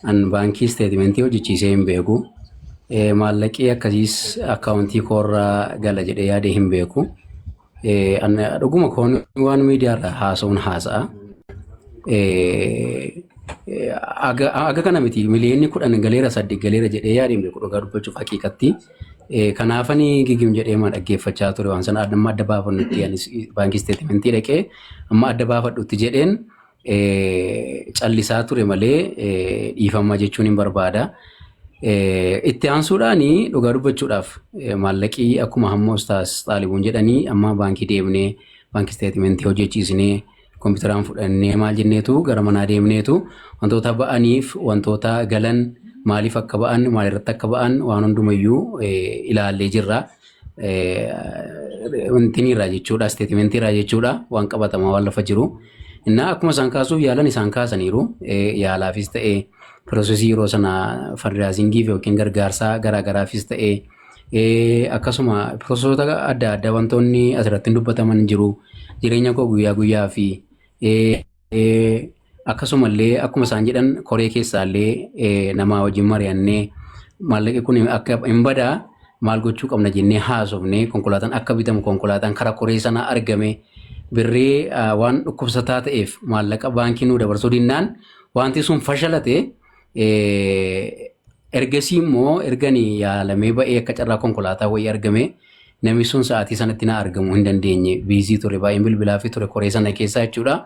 G: an baankii isteetimentii hojjechiisee hin beeku. Maallaqii akkasiis akkaawuntii koorraa gala jedhee yaadee hin beeku. An dhuguma koon waan miidiyaarra haasa'uun haasa'a. Aga kana miti miliyoonni 10 galeera 8 galeera jedhee yaadee hin beeku dhugaa dubbachuuf haqiiqatti. Kanaafani gigim jedhee ma dhaggeeffachaa ture waan sana amma adda baafannutti anis baankii isteetimentii dhaqee amma adda baafadhutti jedheen callisaa ture malee dhiifama jechuun hin barbaada. Itti aansuudhaan dhugaa dubbachuudhaaf maallaqii akkuma hamma ustaas Xaalibuun jedhanii amma baankii deemnee baankii isteetimentii hojjechiisnee kompiitaraan fudhannee maal jenneetu gara manaa deemneetu wantoota ba'aniif wantoota galan maaliif akka ba'an maalirratti akka ba'an waan hundumayyuu ilaallee jirra. Wantiniirraa jechuudha isteetimentiirraa jechuudha waan qabatamaa waan lafa jiru. Innaa akkuma isaan kaasuuf yaalan isaan kaasaniiru yaalaafis ta'ee piroosesii yeroo sana fandiraazingii yookiin gargaarsaa garaagaraafis ta'ee akkasuma piroosesoota adda addaa wantoonni asirratti dubbataman jiru jireenya koo guyyaa guyyaa fi akkasumallee akkuma isaan jedhan koree keessaallee namaa wajjin mari'annee maallaqi kun akka hin badaa maal gochuu qabna jennee haasofnee konkolaataan akka bitamu konkolaataan karaa koree sanaa argame birrii waan dhukkubsataa ta'eef maallaqa baankii nuu dabarsuu dinnaan wanti sun fashalate ergasii immoo erganii yaalamee ba'ee akka carraa konkolaataa wayii argame namni sun sa'aatii sanatti na argamuu hin dandeenye biizii ture baay'een bilbilaa fi ture koree sana keessaa jechuudha.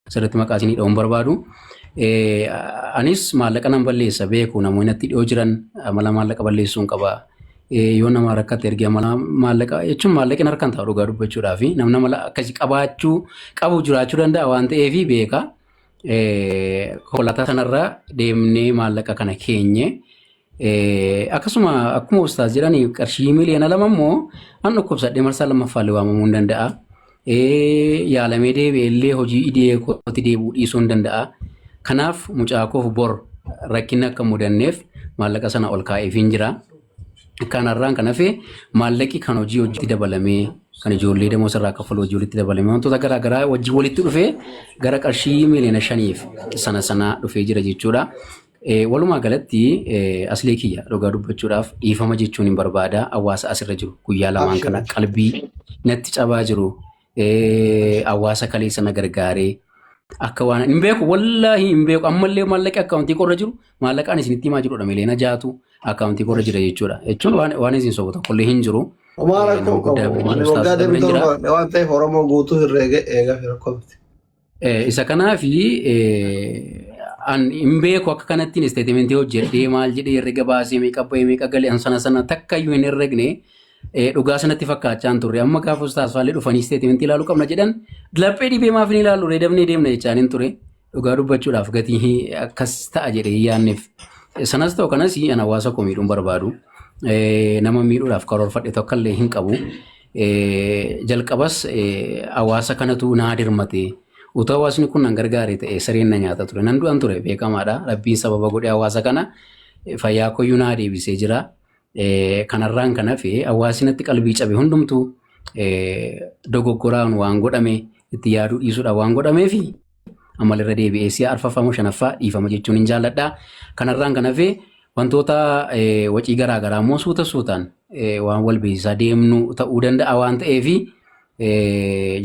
G: Asirratti maqaa isinii dha'uun barbaadu. Anis maallaqa nan balleessa beeku namoonni natti dhiyoo jiran amala maallaqa balleessuun qaba. Yoo nama rakkate ergee amala maallaqa jechuun maallaqni harkaan taa'u dhugaa dubbachuudhaa fi namni amala akkasii qabaachuu qabu jiraachuu danda'a waan ta'eef beeka. Konkolaataa sanarra deemnee maallaqa kana keenye. Akkasuma akkuma ustaas jedhan qarshii 2 miiliyoona immoo an dhukkubsadhee marsaa lammaffaallee waamamuu hin danda'a. Yaalamee deebi'ee illee hojii idilee kootti deebi'uu dhiisuu hin danda'a. Kanaaf mucaa koof bor rakkinni akka hin mudanneef maallaqa sana ol kaa'eefiin jira. Kanarraan kan hafe maallaqi kan hojii hojiitti dabalamee, kan ijoollee demoo sirraa kaffalu hojii walitti dabalamee, wantoota garaa garaa wajjin walitti dhufee gara qarshii 5 miiliyoona sana sana dhufee jira jechuudha. Walumaa galatti aslee kiyya, dhugaa dubbachuudhaaf dhiifama jechuun hin barbaada. Hawaasa asirra jiru guyyaa lamaan kana qalbii natti cabaa jiru, hawaasa kaleessa na gargaaree akka waan hin beeku, wallaahi hin beeku. Ammallee maallaqi akkaawuntii korra jiru, maallaqaan isinitti himaa jirudha, 6 miiliyoona akkaawuntii korra jira jechuudha. Jechuun waan isin sobu tokkollee hin jiru.
C: Homaa
G: Nama
C: rakkoo
G: guddaa
C: qabu.
G: bira
C: Ani
G: jiru
C: waggaa
G: ustaas bira
C: deemtu
G: jira.
C: 7 waan ta'eef Oromoo guutuu herreega eegaa fi rakkoo miti.
G: Isa kanaafi an hin beeku akka kanattiin statementii hojjedhee maal jedhee herrega baasee meeqa bahee meeqa galee an sana sana takka iyyuu hin herregne. Dhugaa sanatti fakkaachaa hin turre. Amma gaafa ustaas faallee dhufanii statementii ilaaluu qabna jedhan, laphee dhibee maaf hin ilaallu ree, dabnee deemna jechaan hin ture. Dhugaa dubbachuudhaaf gatii akkas ta'a jedhee hin yaadneef. Sanas ta'u kanas an hawaasa koo miidhuun barbaadu. Nama miidhuudhaaf karoorfadhe tokko illee hin qabu. Jalqabas hawaasa kanatu naa dirmate. Utuu hawaasni kun nan gargaare ta'e sareen na nyaata ture. Nan du'an ture, beekamaadha. Rabbiin sababa godhee hawaasa kana fayyaa koyyuu naa deebisee jira. Kanarraan kan hafe hawaasni natti qalbii cabe hundumtuu dogoggoraan waan godhame, itti yaaduu dhiisuudhaan waan godhameefi ammalirra deebi'ee si'a arfaffaa moo shanaffaa dhiifama jechuun hin jaalladha. Kanarraan kan hafe wantoota wacii garaa garaa immoo suuta suutaan waan wal beeksisaa deemnu ta'uu danda'a waan ta'eefi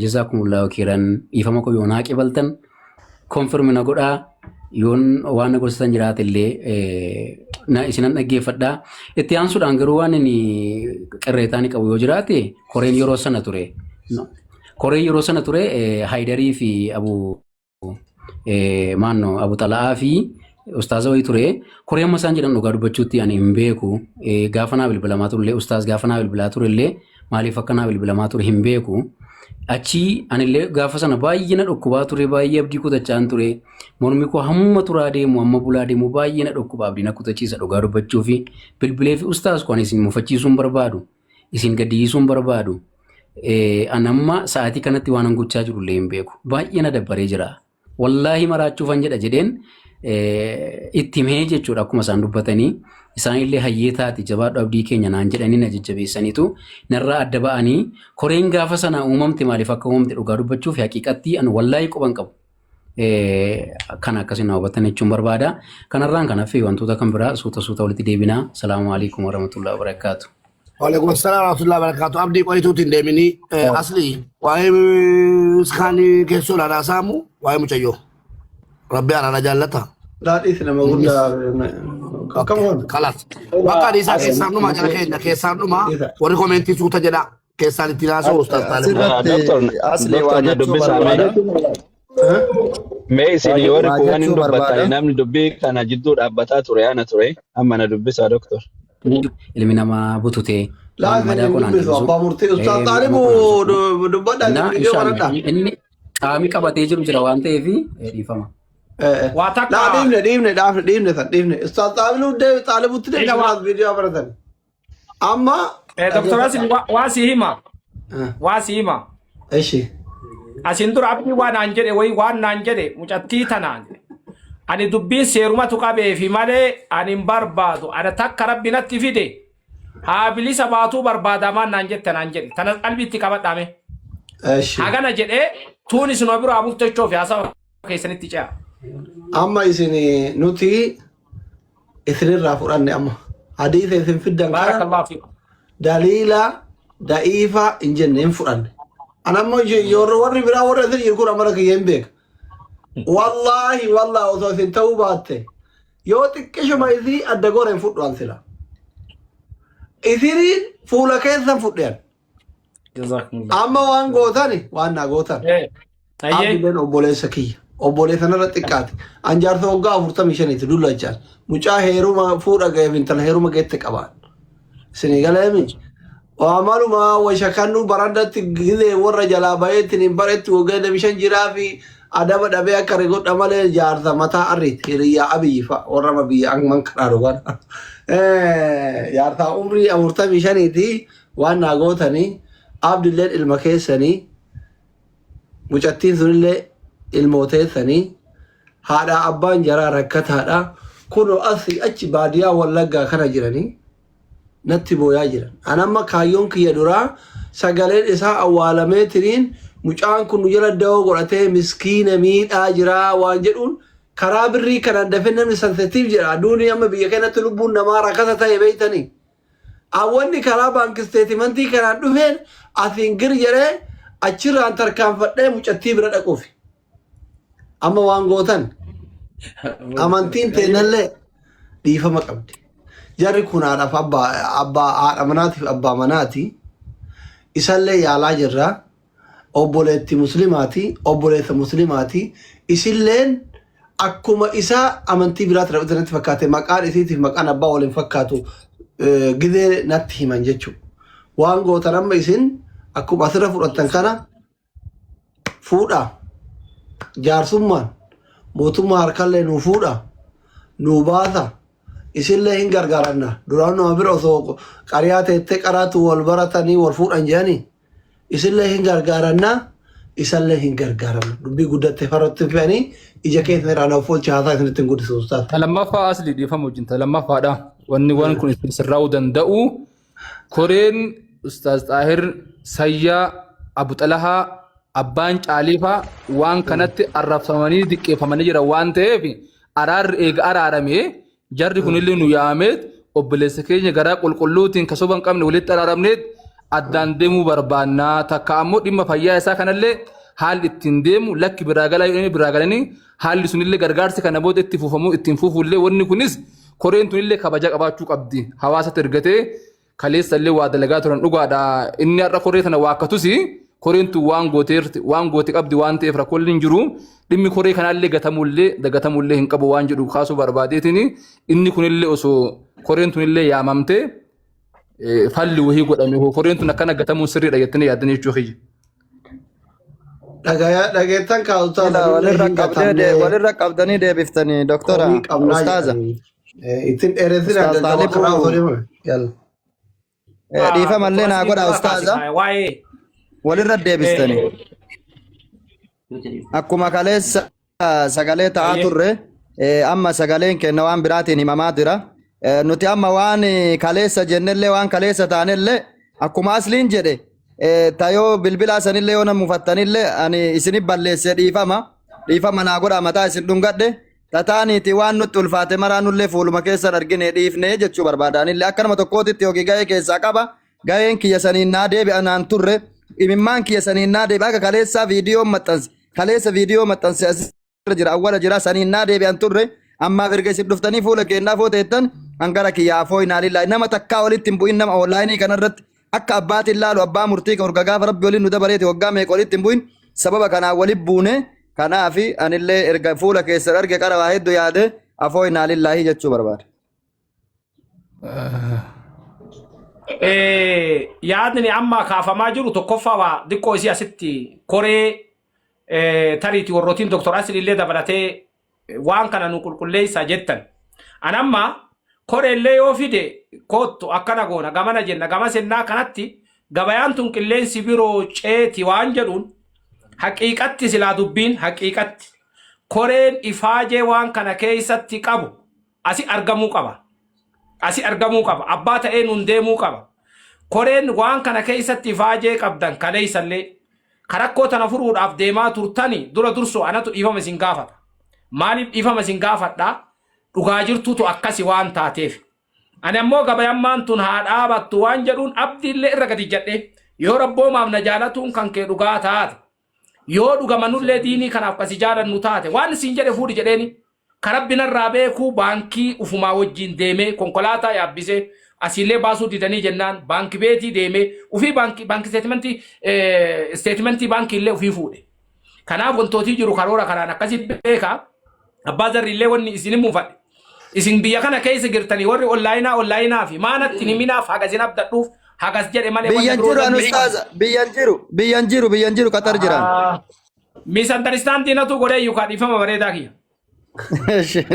G: jazaakumullahu khairan. Dhiifama koo yoo naa qibaltan confirm na godhaa, yoon waan na gorsitan jiraate illee na isinan dhaggeeffadhaa. Itti aansuudhaan garuu waan inni qirreetaa ni qabu yoo jiraate, koreen yeroo sana ture. No. Koreen yeroo sana ture Haayidarii fi Abu maanno Abu Xala'aa fi ustaaza wayii ture. Koree amma isaan jedhan dhugaa dubbachuutti ani hin beeku. Gaafa naa bilbilamaa turellee, ustaaz gaafa naa bilbilaa turellee, maaliif akka naa bilbilamaa ture hin beeku. Achii anillee gaafa sana baay'ee na dhukkubaa ture, baay'ee abdii kutachaan ture. Mormi koo hamma turaa deemu, hamma bulaa deemu baay'ee na dhukkuba, abdii na kutachiisa dhugaa dubbachuu fi bilbilee fi ustaaz koo ani isin mufachiisuu hin barbaadu. Isin gaddisiisuu hin barbaadu. An amma sa'aatii kanatti waan an gochaa jiru illee hin beeku. Baay'ee na dabbaree jira. Wallaahi maraachuufan jedha jedheen itti himee jechuudha. Akkuma isaan dubbatanii, isaan illee hayyee taate, jabaadhu abdii keenya naan jedhanii na jajjabeessaniitu narraa adda ba'anii. Koreen gaafa sana uumamte maaliif akka uumamte dhugaa dubbachuuf haqiiqatti an wallaahi quban qabu. Kana akkasiin na hubattan jechuun barbaada. Kanarraan kan hafe wantoota kan biraa suuta suuta walitti deebinaa. Salaamu alaikum warahmatullahi wabarakaatu.
D: Waalaikum salaam warahmatullahi wabarakatuh. Abdii qoyituutti hin deeminii. Asli waa'ee iskaanii keessoo ilaalaa saamu, waa'ee mucayyoo. Rabbi araara jaallata.
C: Daadhiis nama guddaa akkam oolu.
D: Kalas. Bakka dhiisaa, keessaan dhumaa jara keenya, keessaan dhumaa warri commentii suuta jedha. Keessaan ittiin haasa'u ustaas Taalib.
B: Asirratti
H: Doktor,
B: asli waa
H: doktor na
B: jechuu
H: dubbisaa mee.
B: barbaada.
H: Mee isin warri
B: Waa
H: kuuwwan hin
B: jechuu
H: dubbattani,
B: barbaada.
H: namni dubbii kana jidduu dhaabbataa ture ana ture, amma na dubbisaa doktor.
G: Ilmi namaa bututee waan
C: Laatiin
G: madaa
C: hin
G: qonaan
C: dubbisu
G: deebisu.
C: abbaa murtii ustaas
G: Miidhama
C: Xaalibu
G: qonaan suphu.
C: dubbadhaa
G: Na
C: viidiyoo
G: inshallah
C: banadhaa.
G: inni qaamii qabatee jiru jira waan ta'eef dhiifama.
A: Waa takka
C: Laa, dhiifne dhiifne dhaafne dhiifne san dhiifne ustaas Xaalibu deebi, Xaalibutti deebi.
A: Ila waa
C: Viidiyoo baratan. Amma
A: Dr. Asin waa si hima. Waa si hima.
C: Ishi.
A: Asin dura abdii waa naan jedhe wayi, waan naan jedhe mucattii tanaan. Ani dubbiin seerumatu qabeefi malee ani hin barbaadu. Ana takka rabbi natti fide. Haa bilisa baatuu barbaadamaan naan jette naan jedhe. Tana qalbiitti qabadhaame.
C: Ishi.
A: Hagana jedhee tuun isin biraa bultechoo fi haasawa keessanitti ce'a.
C: Amma isin nuti isinirraa fudhanne, amma hadiisa isin fiddan kana
A: Baarakallahu fiikum.
C: daliila da'iifa hin jenne, hin fudhanne. Ana ammoo yeroo warri biraa warra isin jiru kun amala kiyya hin beeka. Wallaahi wallaahi, osoo isin ta'uu baatte yoo xiqqishuma isii adda gore hin fudhu an sila. Isiniin fuula keessan fudhean.
A: Jazakumullah.
C: Amma waan gootani waan naa gootan.
A: Ayyee.
C: Abdileen obboleessa kiyya. Obboleessa narra xiqqaate. An jaarsa waggaa 45ti dullachaan. Mucaa heeruma fuudha ga'eef intala heeruma geette qabaan. Isinii galeemi. Waa maluma washakannu barandatti gizee warra jalaa baheetti hin baretti waggaa 25 jiraa fi Adaba dhabee akka rigodha malee jaarsa mataa arriiti. Hiriyyaa Abiyyi fa'a warra biyya amman karaa dhugan. Jaarsaa umrii 45ti waan naa gootanii abdilleen ilma keessanii mucattiin sunillee ilmooteessanii haadhaa abbaan jaraa rakkataadha. Kunoo asii achi baadiyaa Wallaggaa kana jiranii natti booyaa jiran. An amma kaayyoon kiyya duraa sagaleen isaa awwaalamee tiriin mucaan kun nu jala da'oo godhatee miskiina miidhaa jiraa waan jedhuun karaa birrii kanaan dafee namni sensitiif jedha. Aduuni amma biyya keenyatti lubbuun namaa rakasa ta'e beektanii. Awwanni karaa baanki isteetimentii kanaan dhufeen asiin gir jedhee achirraan tarkaanfadhee mucattii bira dhaquufi. Amma waan gootan amantiin teennallee dhiifama qabdi. Jarri kun haadhaaf abbaa abbaa haadha manaatiif abbaa manaati. Isallee yaalaa jirra. Obboleetti muslimaati. Obboleessa muslimaati. Isilleen akkuma isaa amantii biraatti rabbi natti fakkaate maqaan isiitiif maqaan abbaa waliin fakkaatu gizee natti himan jechuudha. Waan gootan amma isin akkuma asirra fudhattan kana fuudha. Jaarsummaan mootummaa harkallee nuu fuudha. Nuu baasa. Isinlee hin gargaaranna. Duraan nama bira osoo qariyaa teettee qaraatu wal baratanii wal fuudhan jedhanii. Isinlee hin gargaaranna. Isallee hin gargaaranna. Dubbii guddatte farratti fe'anii ija keessa irraa naaf oolcha haasaa isinitti hin guddisu ustaas.
E: Ta lammaffaa asli dhiifama wajjin ta lammaffaadha. Wanni waan kun ittiin sirraa'uu danda'u Koreen Ustaaz Xaahir Sayyaa Abu Xalahaa Abbaan Caaliifaa waan kanatti arrabsamanii diqqeeffamanii jiran waan ta'eef araarri eega araaramee jarri kunillee nu yaameet obboleessa keenya garaa qulqulluutiin ka soba hin qabne walitti araaramneet addaan deemuu barbaannaa takka ammoo dhimma fayyaa isaa kanallee haalli ittiin deemu lakki biraa galaa yoo inni biraa galanii haalli sunillee gargaarsi kana booda itti fufamuu ittiin fufuullee wanni kunis Koreen tunillee kabaja qabaachuu qabdi. Hawaasatti ergatee kaleessa illee waa dalagaa turan dhugaadha. Inni har'a koree tana waakkatus koreen tun waan gooteerti waan goote qabdi waan ta'eef rakkoon hin jiru. Dhimmi koree kanaallee gatamullee dagatamullee hin qabu waan jedhu kaasuu barbaadeetiin inni kunillee osoo koreen tunillee yaamamtee falli wahii godhame hoo koreen tun akkana gatamuun sirriidha jettanii yaaddanii jechuu kiyya.
C: Dhagaya dhageettan kaa ustaaz
I: Ila
C: anillee
I: walirra
C: hin
I: qabdee
C: gatamne
I: walirra qabdanii deebiftanii doktora
C: komii qabnaa
I: ustaaza
C: jedhanii. Ittiin dheeressinaa
I: ustaaz
C: gaggaba karaa osoo
I: Xaalibu
C: deemame. Yalla.
I: dhiifamallee naa
A: Asli
I: godha
A: dura kaase
I: ustaaza
A: waa'ee
I: walirra deebistanii akkuma kaleessa sagalee ta'aa turre amma sagaleen kenna waan biraatiin himamaa jira. Nuti amma waan kaleessa jennellee waan kaleessa taanellee akkuma asliin jedhe tayoo bilbilaa sanillee yoo na mufattanillee ani isinif balleesse dhiifama dhiifama naa godhaa mataa isin dhungadhe tataaniiti waan nutti ulfaate maraa nullee fuuluma keessan argine dhiifne jechuu barbaada anillee akka nama tokkootitti yookiin gahee keessaa qaba Gaheen kiyya saniin naa deebi'a naan turre imimmaan kiyya saniin naa deebi'a akka kaleessaa viidiyoon maxxanse kaleessa viidiyoo maxxanse asirra jira awwala jira saniin naa deebi'an turre ammaaf erga isin dhuftanii fuula keennaa afoo teettan hangara kiyya afoo inaa lillaahi nama takkaa walitti hin bu'in nama onlaayinii kanarratti akka abbaatiin laalu abbaa murtii kan urga gaafa rabbi waliin nu dabareeti waggaa meeqa walitti hin bu'in sababa kanaan walitti buune kanaafi anillee erga fuula keessan arge qara waa hedduu yaade afoo inaa lillaahi jechuu barbaada.
A: Yaadni amma kaafamaa jiru tokkoffaa waa xiqqoo isii asitti koree tariiti warrootiin Dr. Asli illee dabalatee waan kana nu qulqulleessaa jettan. An amma koreellee yoo fide koottu akkana goona gamana jenna gama sennaa kanatti gabayaan tun qilleensi biroo ceeti waan jedhuun haqiiqatti silaa dubbiin haqiiqatti koreen ifaajee waan kana keessatti qabu asi argamuu qaba. Asi argamuu qaba. Abbaa ta'ee nuun deemuu qaba. Koreen waan kana keessatti ifaajee qabdan kaleessallee ka rakkoo tana furuudhaaf deemaa turtani dura dursoo anatu dhiifama isin gaafata. Maaliif dhiifama isin gaafadha? Dhugaa jirtuutu akkasi waan taateef. Ani ammoo gabayammaan tun haa dhaabattu waan jedhuun abdiillee irra gadi jedhe yoo rabboomaaf na jaalatuun kan kee dhugaa taate Yoo dhugama nullee diinii kanaaf ka si jaalannu taate waan siin jedhe fuudhi jedheeni. Ka Rabbi narraa beekuu baankii ufumaa wajjiin deemee konkolaataa yaabbisee asiillee baasuu didanii jennaan baanki beetii deemee ufii baankii baanki isteetimentii isteetimentii baankiillee ufii fuudhe. Kanaaf wantootii jiru karoora kanaan akkasi beeka. Abbaa zarriillee wanni isin muufadhe. Isin biyya kana keessa jirtanii warri onlaayinaa onlaayinaa fi maanatti hin himinaaf haga isin abdadhuuf hagas jedhe malee wanna
I: Biyyan
A: biroo
I: jiru an
A: namni hin qabu.
I: ustaaza biyyan jiru biyyan jiru biyyan jiru Qatar jiraan.
A: Ah, Misunderstanding natu godhee yookaan dhiifama bareedaa kiyya.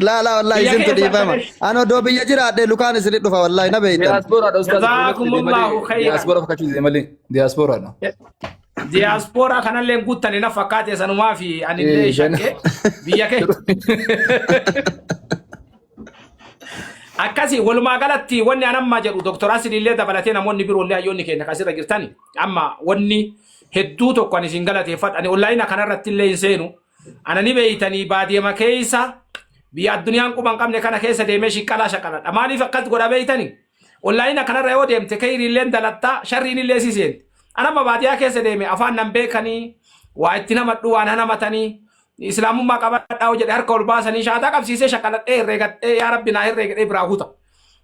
I: Laa laa, wallahi
A: Biyya
I: isintu
A: keessa
I: dhiifama.
A: akka
I: Ani odoo biyya jiraadhe lukaan isinit dhufa, wallahi na beeytan.
E: Diyaaspoora ustaaz.
A: Jazaakumullahu khayran.
E: Diyaaspoora fakkaachuu dide malee diyaaspoora.
A: Diyaaspoora kanallee guuttani na fakkaate, sanumaa fi anillee shakke biyya kee. Akkasi walumaa galatti wanni an amma jedhu, Dr. Asilillee dabalatee namoonni biroollee, hayyoonni keenya kasirra jirtani, amma wanni hedduu tokko ani isin galateeffadha. Ani online kanarratti illee hin seenu. Ana ni beeytanii, baadiyama keessa, biyya addunyaan quba hin qabne kana keessa deemee shiqqalaa shaqaladha. Maaliif akkas godha beeytanii? Online kanarra yoo deemte kayriilleen dalattaa, sharriin illee si seenti. Ana amma baadiyaa keessa deeme, afaan nan beekanii, waa itti namadhu, waan hanamatanii, islaamummaa qabadhaa jedhe, harka ol baasanii shaataa qabsiisee shaqaladhee herreegadhee, yaa rabbi naa herreegadhee biraa kuta.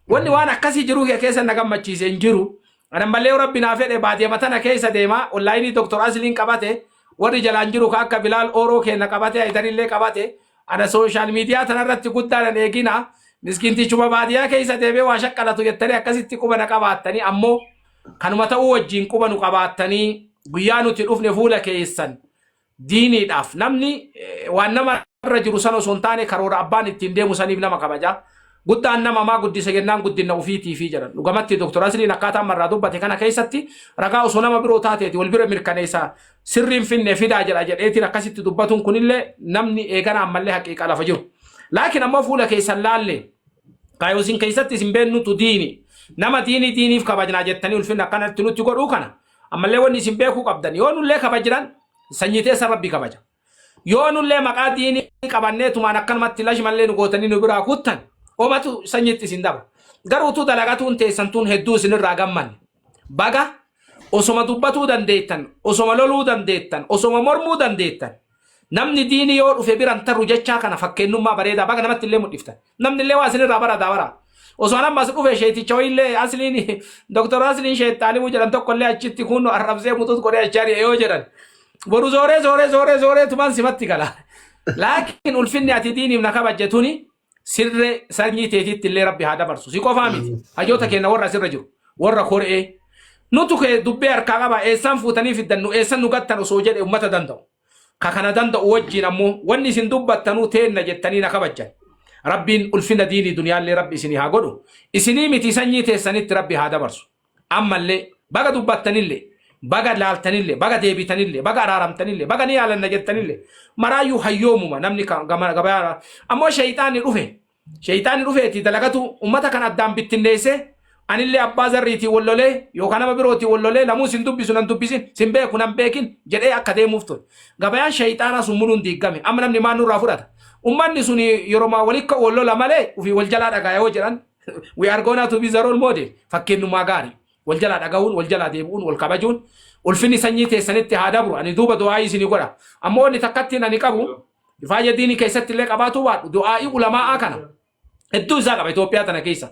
A: Wanni waan akkasii jiruu kee keessa na gammachiise hin jiru. Ana mallee rabbi naa fedhe baadiyama tana keessa deema, online Dr. Asliin qabate, warri jalaan jiru ka akka Bilaal Ooroo keenya qabate, Haydarillee qabate, ana social media tanarratti guddaan eegina. Miskiintichuma baadiyaa keessa deemee waa shaqqalatu jettanii akkasitti quba na qabaattanii, ammoo kanuma ta'uu wajjin quba nu qabaattanii, guyyaa nuti dhufne fuula keessan diiniidhaaf namni waan nama irra jiru sana osoo hin taane karoora abbaan ittiin deemu saniif nama kabaja. Guddaan nama maa guddise jennaan guddina ofiitiifi jedhan. Dhugamatti Dr. Asliin akkaataa ammarraa dubbate kana keessatti ragaa osoo nama biroo taateeti wal bira mirkaneessa, sirriin finne fidaa jedha jedheetiin akkasitti dubbatuun kunillee namni eegana ammallee haqiiqa lafa jiru. Laakiin ammoo fuula keessan laalle kaayoosin keessatti isin beennutu diini. Nama diinii diiniif kabajnaa jettanii ulfinna akkanatti nutti godhuu kana ammallee wanni isin beekuu qabdan, yoo nullee kabajnan sanyii teessa rabbi kabaja. Yoo nullee maqaa diinii qabannee tumaan akkanumatti lash mallee nu gootanii nu biraa kuttan, omatu sanyiitti isin daba. Garuu utuu dalagatuun teessantuun hedduu isinirraa gammanne. Baga osoma dubbatuu dandeettan, osoma loluu dandeettan, osoma mormuu dandeettan. Namni diinii yoo dhufe biran tarru jechaa kana fakkeennummaa bareedaa baga namatti illee mul'iftan. Namni illee waa isinirraa barataa bara. Osoo an ammas dhufe sheeticha wayiillee Asliin, Dr. Asliin Sheet Xaalibuu jedhan tokko illee achitti kun arrabsee mutuut godhee achi ari'e yoo jedhan. Boru zooree zooree zooree zooree tumaan simatti gala. Laakiin ulfinni ati diiniif na kabajje tuni sirree sanyii teetiitti illee rabbi haa dabarsu. Si qofaa miti. Hayyoota keenya warra asirra jiru. Warra koree. Nutu kee dubbee harkaa qaba, eessaan fuutanii fiddan, nu eessan nu gattan osoo jedhe ummata danda'u. Ka kana danda'u wajjin ammoo wanni isin dubbattanuu teenna jettanii na kabajjan. Rabbiin ulfina diinii duniyaallee rabbi isinii haa godhu. Isinii miti, sanyii teessanitti rabbi haa dabarsu. Ammallee baga dubbattanillee, baga laaltanillee, baga deebitanillee, baga araaramtanillee, baga ni yaalanna jettanillee, maraayyuu hayyoomuma namni gabayaa ammoo sheeyxaanni dhufe. Sheeyxaanni dhufeeti dalagatu ummata kan addaan bittinneessee, anillee abbaa zarriitiin wal lolee yookaan nama birootiin wal lolee, lamuu sin dubbisu, nan dubbisin, sin beeku, nan beekin jedhee akka deemuuf ture. Gabayaan sheeyxaanaa sun muluun diigame. Amma namni maal nurraa fudhata? Ummanni sun yeroo walikka wal lola malee ofii wal jalaa dhagaa yoo jedhan, we are gonna to be the role model, fakkeenyummaa gaarii. Wal jalaa dhaga'uun, wal jalaa deebi'uun, wal kabajuun ulfinni sanyii teessanitti haa dabru. Ani duuba du'aayii isinii godha. Ammoo wanni takkattiin ani qabu, faaya diinii keessatti illee qabaatu baadhu, du'aayii ulamaa'aa kana hedduu isaa qaba Itoophiyaa tana keessa.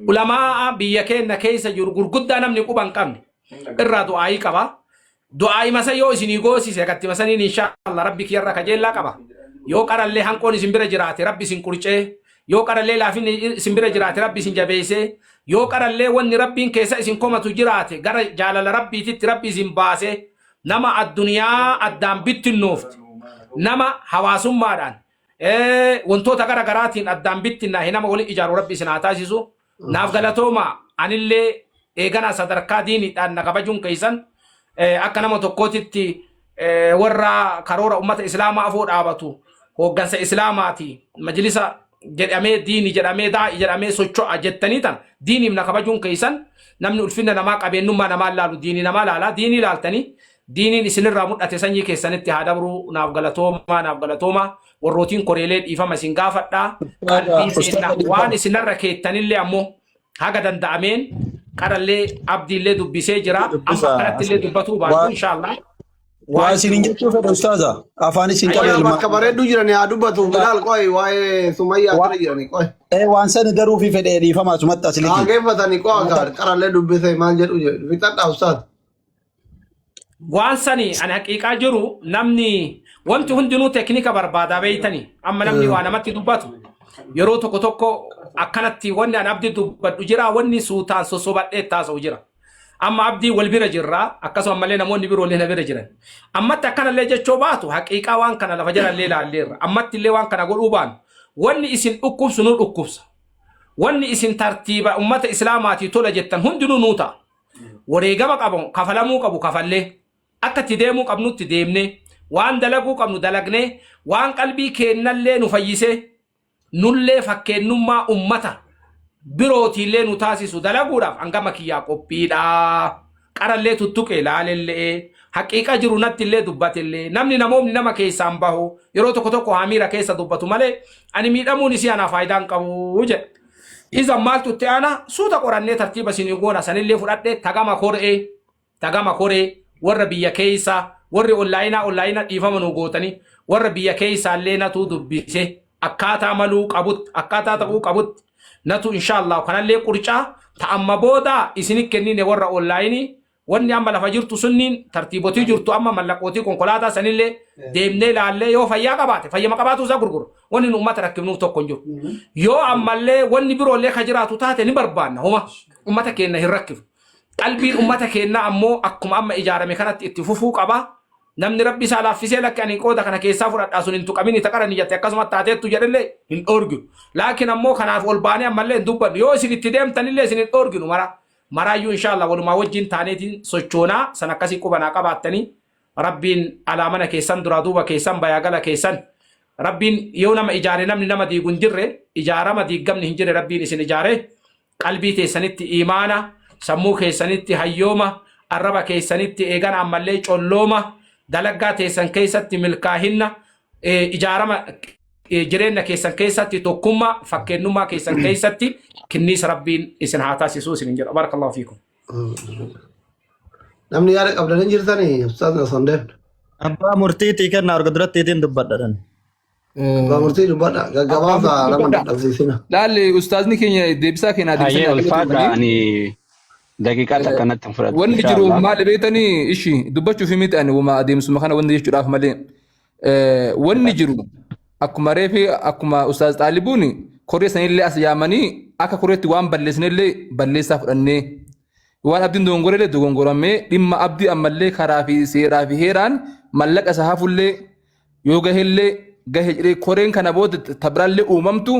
A: Ulamaa'aa biyya keenya keessa jiru gurguddaa namni quba hin qabne irraa du'aayii qaba. Du'aayii masa yoo isinii goosise katti masaniin inshaallah rabbi kiyyarra kajeellaa qaba. Yoo qarallee hanqoon isin bira jiraate rabbi isin qurcee, yoo qarallee laafinni isin bira jiraate rabbi isin jabeessee, yoo qarallee wanni rabbiin keessa isin komatu jiraate gara jaalala rabbiititti rabbi isin baasee, nama addunyaa addaan bittinnoofte, nama hawaasummaadhaan wantoota gara garaatiin addaan bittinnaahe nama wali ijaaru rabbi isin haa taasisu. Naaf galatooma. Anillee eeganaa sadarkaa diiniidhaan na kabajuun keessan akka nama tokkootitti warra karoora ummata islaamaa afoo dhaabatu, hooggansa islaamaati, majlisa jedhamee, diini jedhamee, daa'i jedhamee socho'a jettanii tan diiniif na kabajuun keessan, namni ulfinna namaa qabeenyummaa namaa laalu diinii namaa laala, diinii laaltanii diiniin isinirraa mul'ate sanyii keessanitti haa dabru. Naaf galatoomaa, naaf galatoomaa. Warrootiin koreelee dhiifama isin gaafadhaa. Qalbii seenna waan isinarra keettanillee ammoo haga danda'ameen qarallee abdiillee dubbisee jira. Amma akkanatti illee dubbatuu baatu inshaallah.
B: Waa isin jechuu fedha ustaaza. Afaan isin qabe
C: Qoy
B: ilma.
C: Bakka bareedduu jirani haa dubbatu. Bilaal, qoy, waa'ee Sumayyaa bira jirani, qoy.
B: Waan sani garuu fi fedhee dhiifama asumatti
C: Haa
B: asiliti.
C: geeffatani, qoy, akka qarallee dubbise maal jedhu jedhu. Fixadhaa ustaaz.
A: Waan sani ani haqiiqaa jiru, namni wanti hundinuu teknika barbaadaa beeytanii, amma namni waa namatti dubbatu yeroo tokko tokko akkanatti wanni ani abdi dubbadhu jira, wanni suutaan sosobadhee taasa'u jira. Amma Abdii wal bira jirra, akkasuma ammallee namoonni biroollee na bira jiran. Ammatti akkanallee jechoo baatu haqiiqaa waan kana lafa jalallee laalleerra. Ammatti illee waan kana godhuu baanu. Wanni isin dhukkubsu nu dhukkubsa. Wanni isin tartiiba ummata Islaamaatii tola jettan hundinuu nuu ta'a. Wareegama qabu kafalamuu qabu kafallee akka itti deemuu qabnutti deemnee waan dalaguu qabnu dalagnee waan qalbii keennallee nu fayyisee nullee fakkeennummaa ummata birootiillee nu taasisu dalaguudhaaf hangama kiyyaa qophiidha. Qarallee tuttuqe laalellee haqiiqa jiru nattillee dubbatellee namni namoomni nama keessaan bahu yeroo tokko tokko hamiira keessa dubbatu malee ani miidhamuun isii anaa faayidaa hin qabu jedha. Iza maaltu itti aana suuta qorannee tartiiba isinii goona sanillee fudhadhe tagama kor'ee tagama koree warra biyya keeysaa warri onlaayinaa onlaayina dhiifama nuu gootanii warra biyya keeysaallee natuu dubbise akkaataa maluu qabutti akkaataa ta'uu qabutti natu inshaallah kanallee qurcaa ta amma boodaa isini kennine warra onlaayinii wanni amma lafa jirtu sunniin tartiibotii jirtu amma mallaqootii konkolaataa sanillee deemnee laallee yoo fayyaa qabaate fayyama qabaatuu isaa gurgura wanni nu ummata rakkifnuuf tokko hin jiru yoo ammallee wanni biroollee ka jiraatu taate ni barbaanna homa ummata keenya hin rakkifnu Qalbiin ummata keennaa ammoo akkuma amma ijaarame kanatti itti fufuu qaba. Namni Rabbi isaa laaffisee lakki ani qooda kana keessaa fudhadhaa sun hin tuqamini ta qara niyyatte akkasuma taateettu jedhellee hin dhoorginu. Laakiin ammoo kanaaf ol baanee ammallee hin dubbannu. Yoo isin itti deemtanillee isin hin dhoorginu mara. Maraayyuu inshaallah walumaa wajjin taaneetiin sochoonaa san akkasii quba naa qabaattanii Rabbiin alaa mana keessan duraa duuba keessan bayaa gala keessan Rabbiin yoo nama ijaare namni nama diigu hin jirre ijaarama diiggamni hin jirre Rabbiin isin ijaare qalbii teessanitti iimaana, sammuu keessanitti hayyooma, arraba keessanitti eegana ammallee collooma, dalaggaa teessan keessatti milkaahinna, ijaarama jireenna keessan keessatti tokkummaa, fakkeennummaa keessan keessatti kinniisa Rabbiin isin haa taasisuu isin jedha. Barakallahu fiikum.
C: Namni yaada qabdan hin jirtanii Ustaaz Nasandeen.
I: Abbaa murtiitii kenna arga durattiitiin dubbadha.
C: Abbaa murtii dubbadha.
E: Abbaa
C: Gaggabaabsaa
E: murtii
C: nama
E: dubbadha.
C: dadhabsiisina.
E: Laalli ustaazni keenya deebisaa keenyaa
H: Hayyee
E: deebisanii
H: ulfaadha
E: galatoomanii.
H: ani daqiiqaa takka natti hin fudhatu
E: Wanni jiru
H: inshaallah.
E: maali beektanii ishi dubbachuuf miti ani wama adeemsuma kana wanni jechuudhaaf malee. Wanni jiru akkuma reefi akkuma ustaaz Xaalibuun koree sanillee as yaamanii akka koreetti waan balleessinellee balleessaa fudhannee waan abdiin dogongorellee dogongoramee dhimma abdii ammallee karaa fi seeraa fi heeraan mallaqa isa hafullee Yoo gahellee gahe jedhee koreen kana booda tabiraallee uumamtu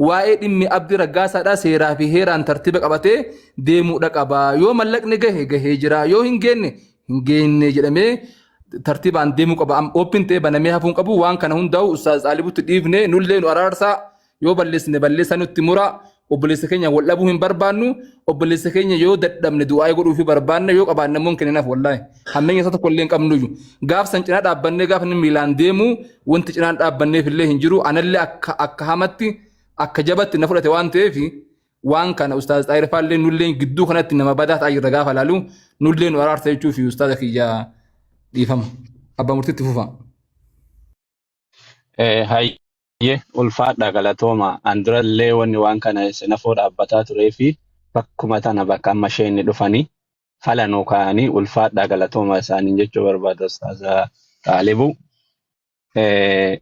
E: waa'ee dhimmi Abdii Raggaasaadhaa seeraa fi heeraan tartiiba qabatee deemuudha qaba. Yoo mallaqni gahe gahee jira yoo hin geenne hin geenne jedhamee tartiibaan deemuu qaba. Oopin ta'ee banamee hafuu hin qabu. Waan kana hundaa'u Ustaaz Xaalibutti dhiifne nullee nu araarsaa Yoo balleessine balleessaa nutti mura. Obboleessa keenya wal dhabuu hin barbaannu. Obboleessa keenya yoo dadhabne du'aa'ii godhuufii barbaanna. Yoo qabaanne immoo hin kenninaaf wallaahi. Hammeenya isaa tokko illee hin qabnuyyu. Gaaf san cinaa dhaabbannee gaafa inni miilaan deemu wanti cinaan dhaabbanneef illee hin jiru. Anallee akka akka hamatti akka jabatti na fudhate waan ta'eef waan kana ustaaz Xaahir faallee nullee gidduu kanatti nama badaa ta'aa jirra gaafa laalu nullee nu araarsa jechuuf ustaaza kiyya dhiifama. Abbaa murtiitti fufa.
H: Hayyee ulfaadha galatooma. An durallee wanni waan kana sinafoo dhaabbataa turee fi bakkuma tana bakka amma isheen dhufanii fala nuu kaa'anii ulfaadha galatooma isaaniin jechuu barbaada Ustaaza Xaalibu.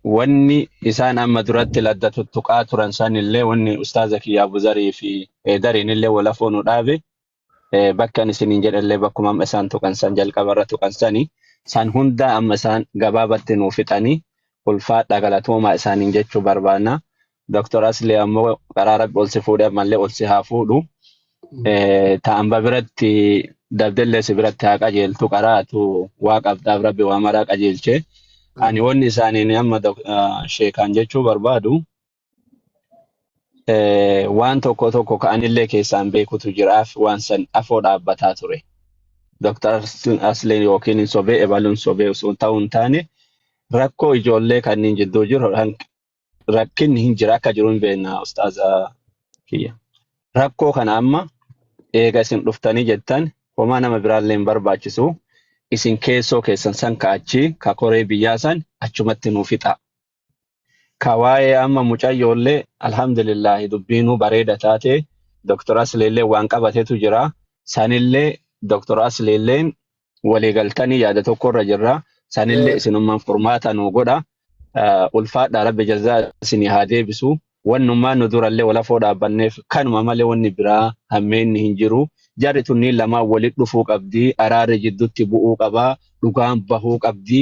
H: Wanni isaan amma duratti ladda tuttuqaa turan sanillee wanni Ustaaza kiyya Abuzarii fi Dariin illee walafoo nu dhaabe bakka ani isiniin jedhellee bakkuma amma isaan tuqan san jalqaba irra tuqan sani san hunda amma isaan gabaabatti nuu fixanii ulfaadha galatoomaa isaaniin jechuu barbaanna. Dr. Asli ammoo karaa rabbi ol si fuudhe ammallee ol si haa fuudhu. Ta amba biratti dabdellee si biratti haa qajeeltu qaraatu waa qabdaaf rabbi waa maraa qajeelche. Ani wanni isaaniin amma sheekaan jechuu barbaadu waan tokko tokko ka anillee keessaan beekutu jiraaf waan san afoo dhaabbataa ture. Dr. Asleen yookiin hin sobee ebaluun sobee osoo ta'uu hin taane rakkoo ijoollee kanneen jidduu jiru rakkinni hin jira akka jiru hin beekna ustaaza kiyya. Rakkoo kana amma eega isin dhuftanii jettan homaa nama biraallee hin barbaachisu isin keessoo keessan san ka'achii ka koree biyyaa san achumatti nuu fixaa. Ka waa'ee amma mucayyoollee alhamdulillaahi dubbiinuu bareeda taate Dr. Asliillee waan qabatetu jira. Sanillee Dr. Asliilleen walii galtanii yaada tokkorra jirra. Sanillee isinummaan furmaata nuu godha. Ulfaadhaa rabbi jazaa isinii haa deebisu. Wannummaan nu durallee walafoo dhaabbanneef kanuma malee wanni biraa hammeenni hin jiru. Jarri tunniin lamaan walitti dhufuu qabdi. Araarri jidduutti bu'uu qaba. Dhugaan bahuu qabdi.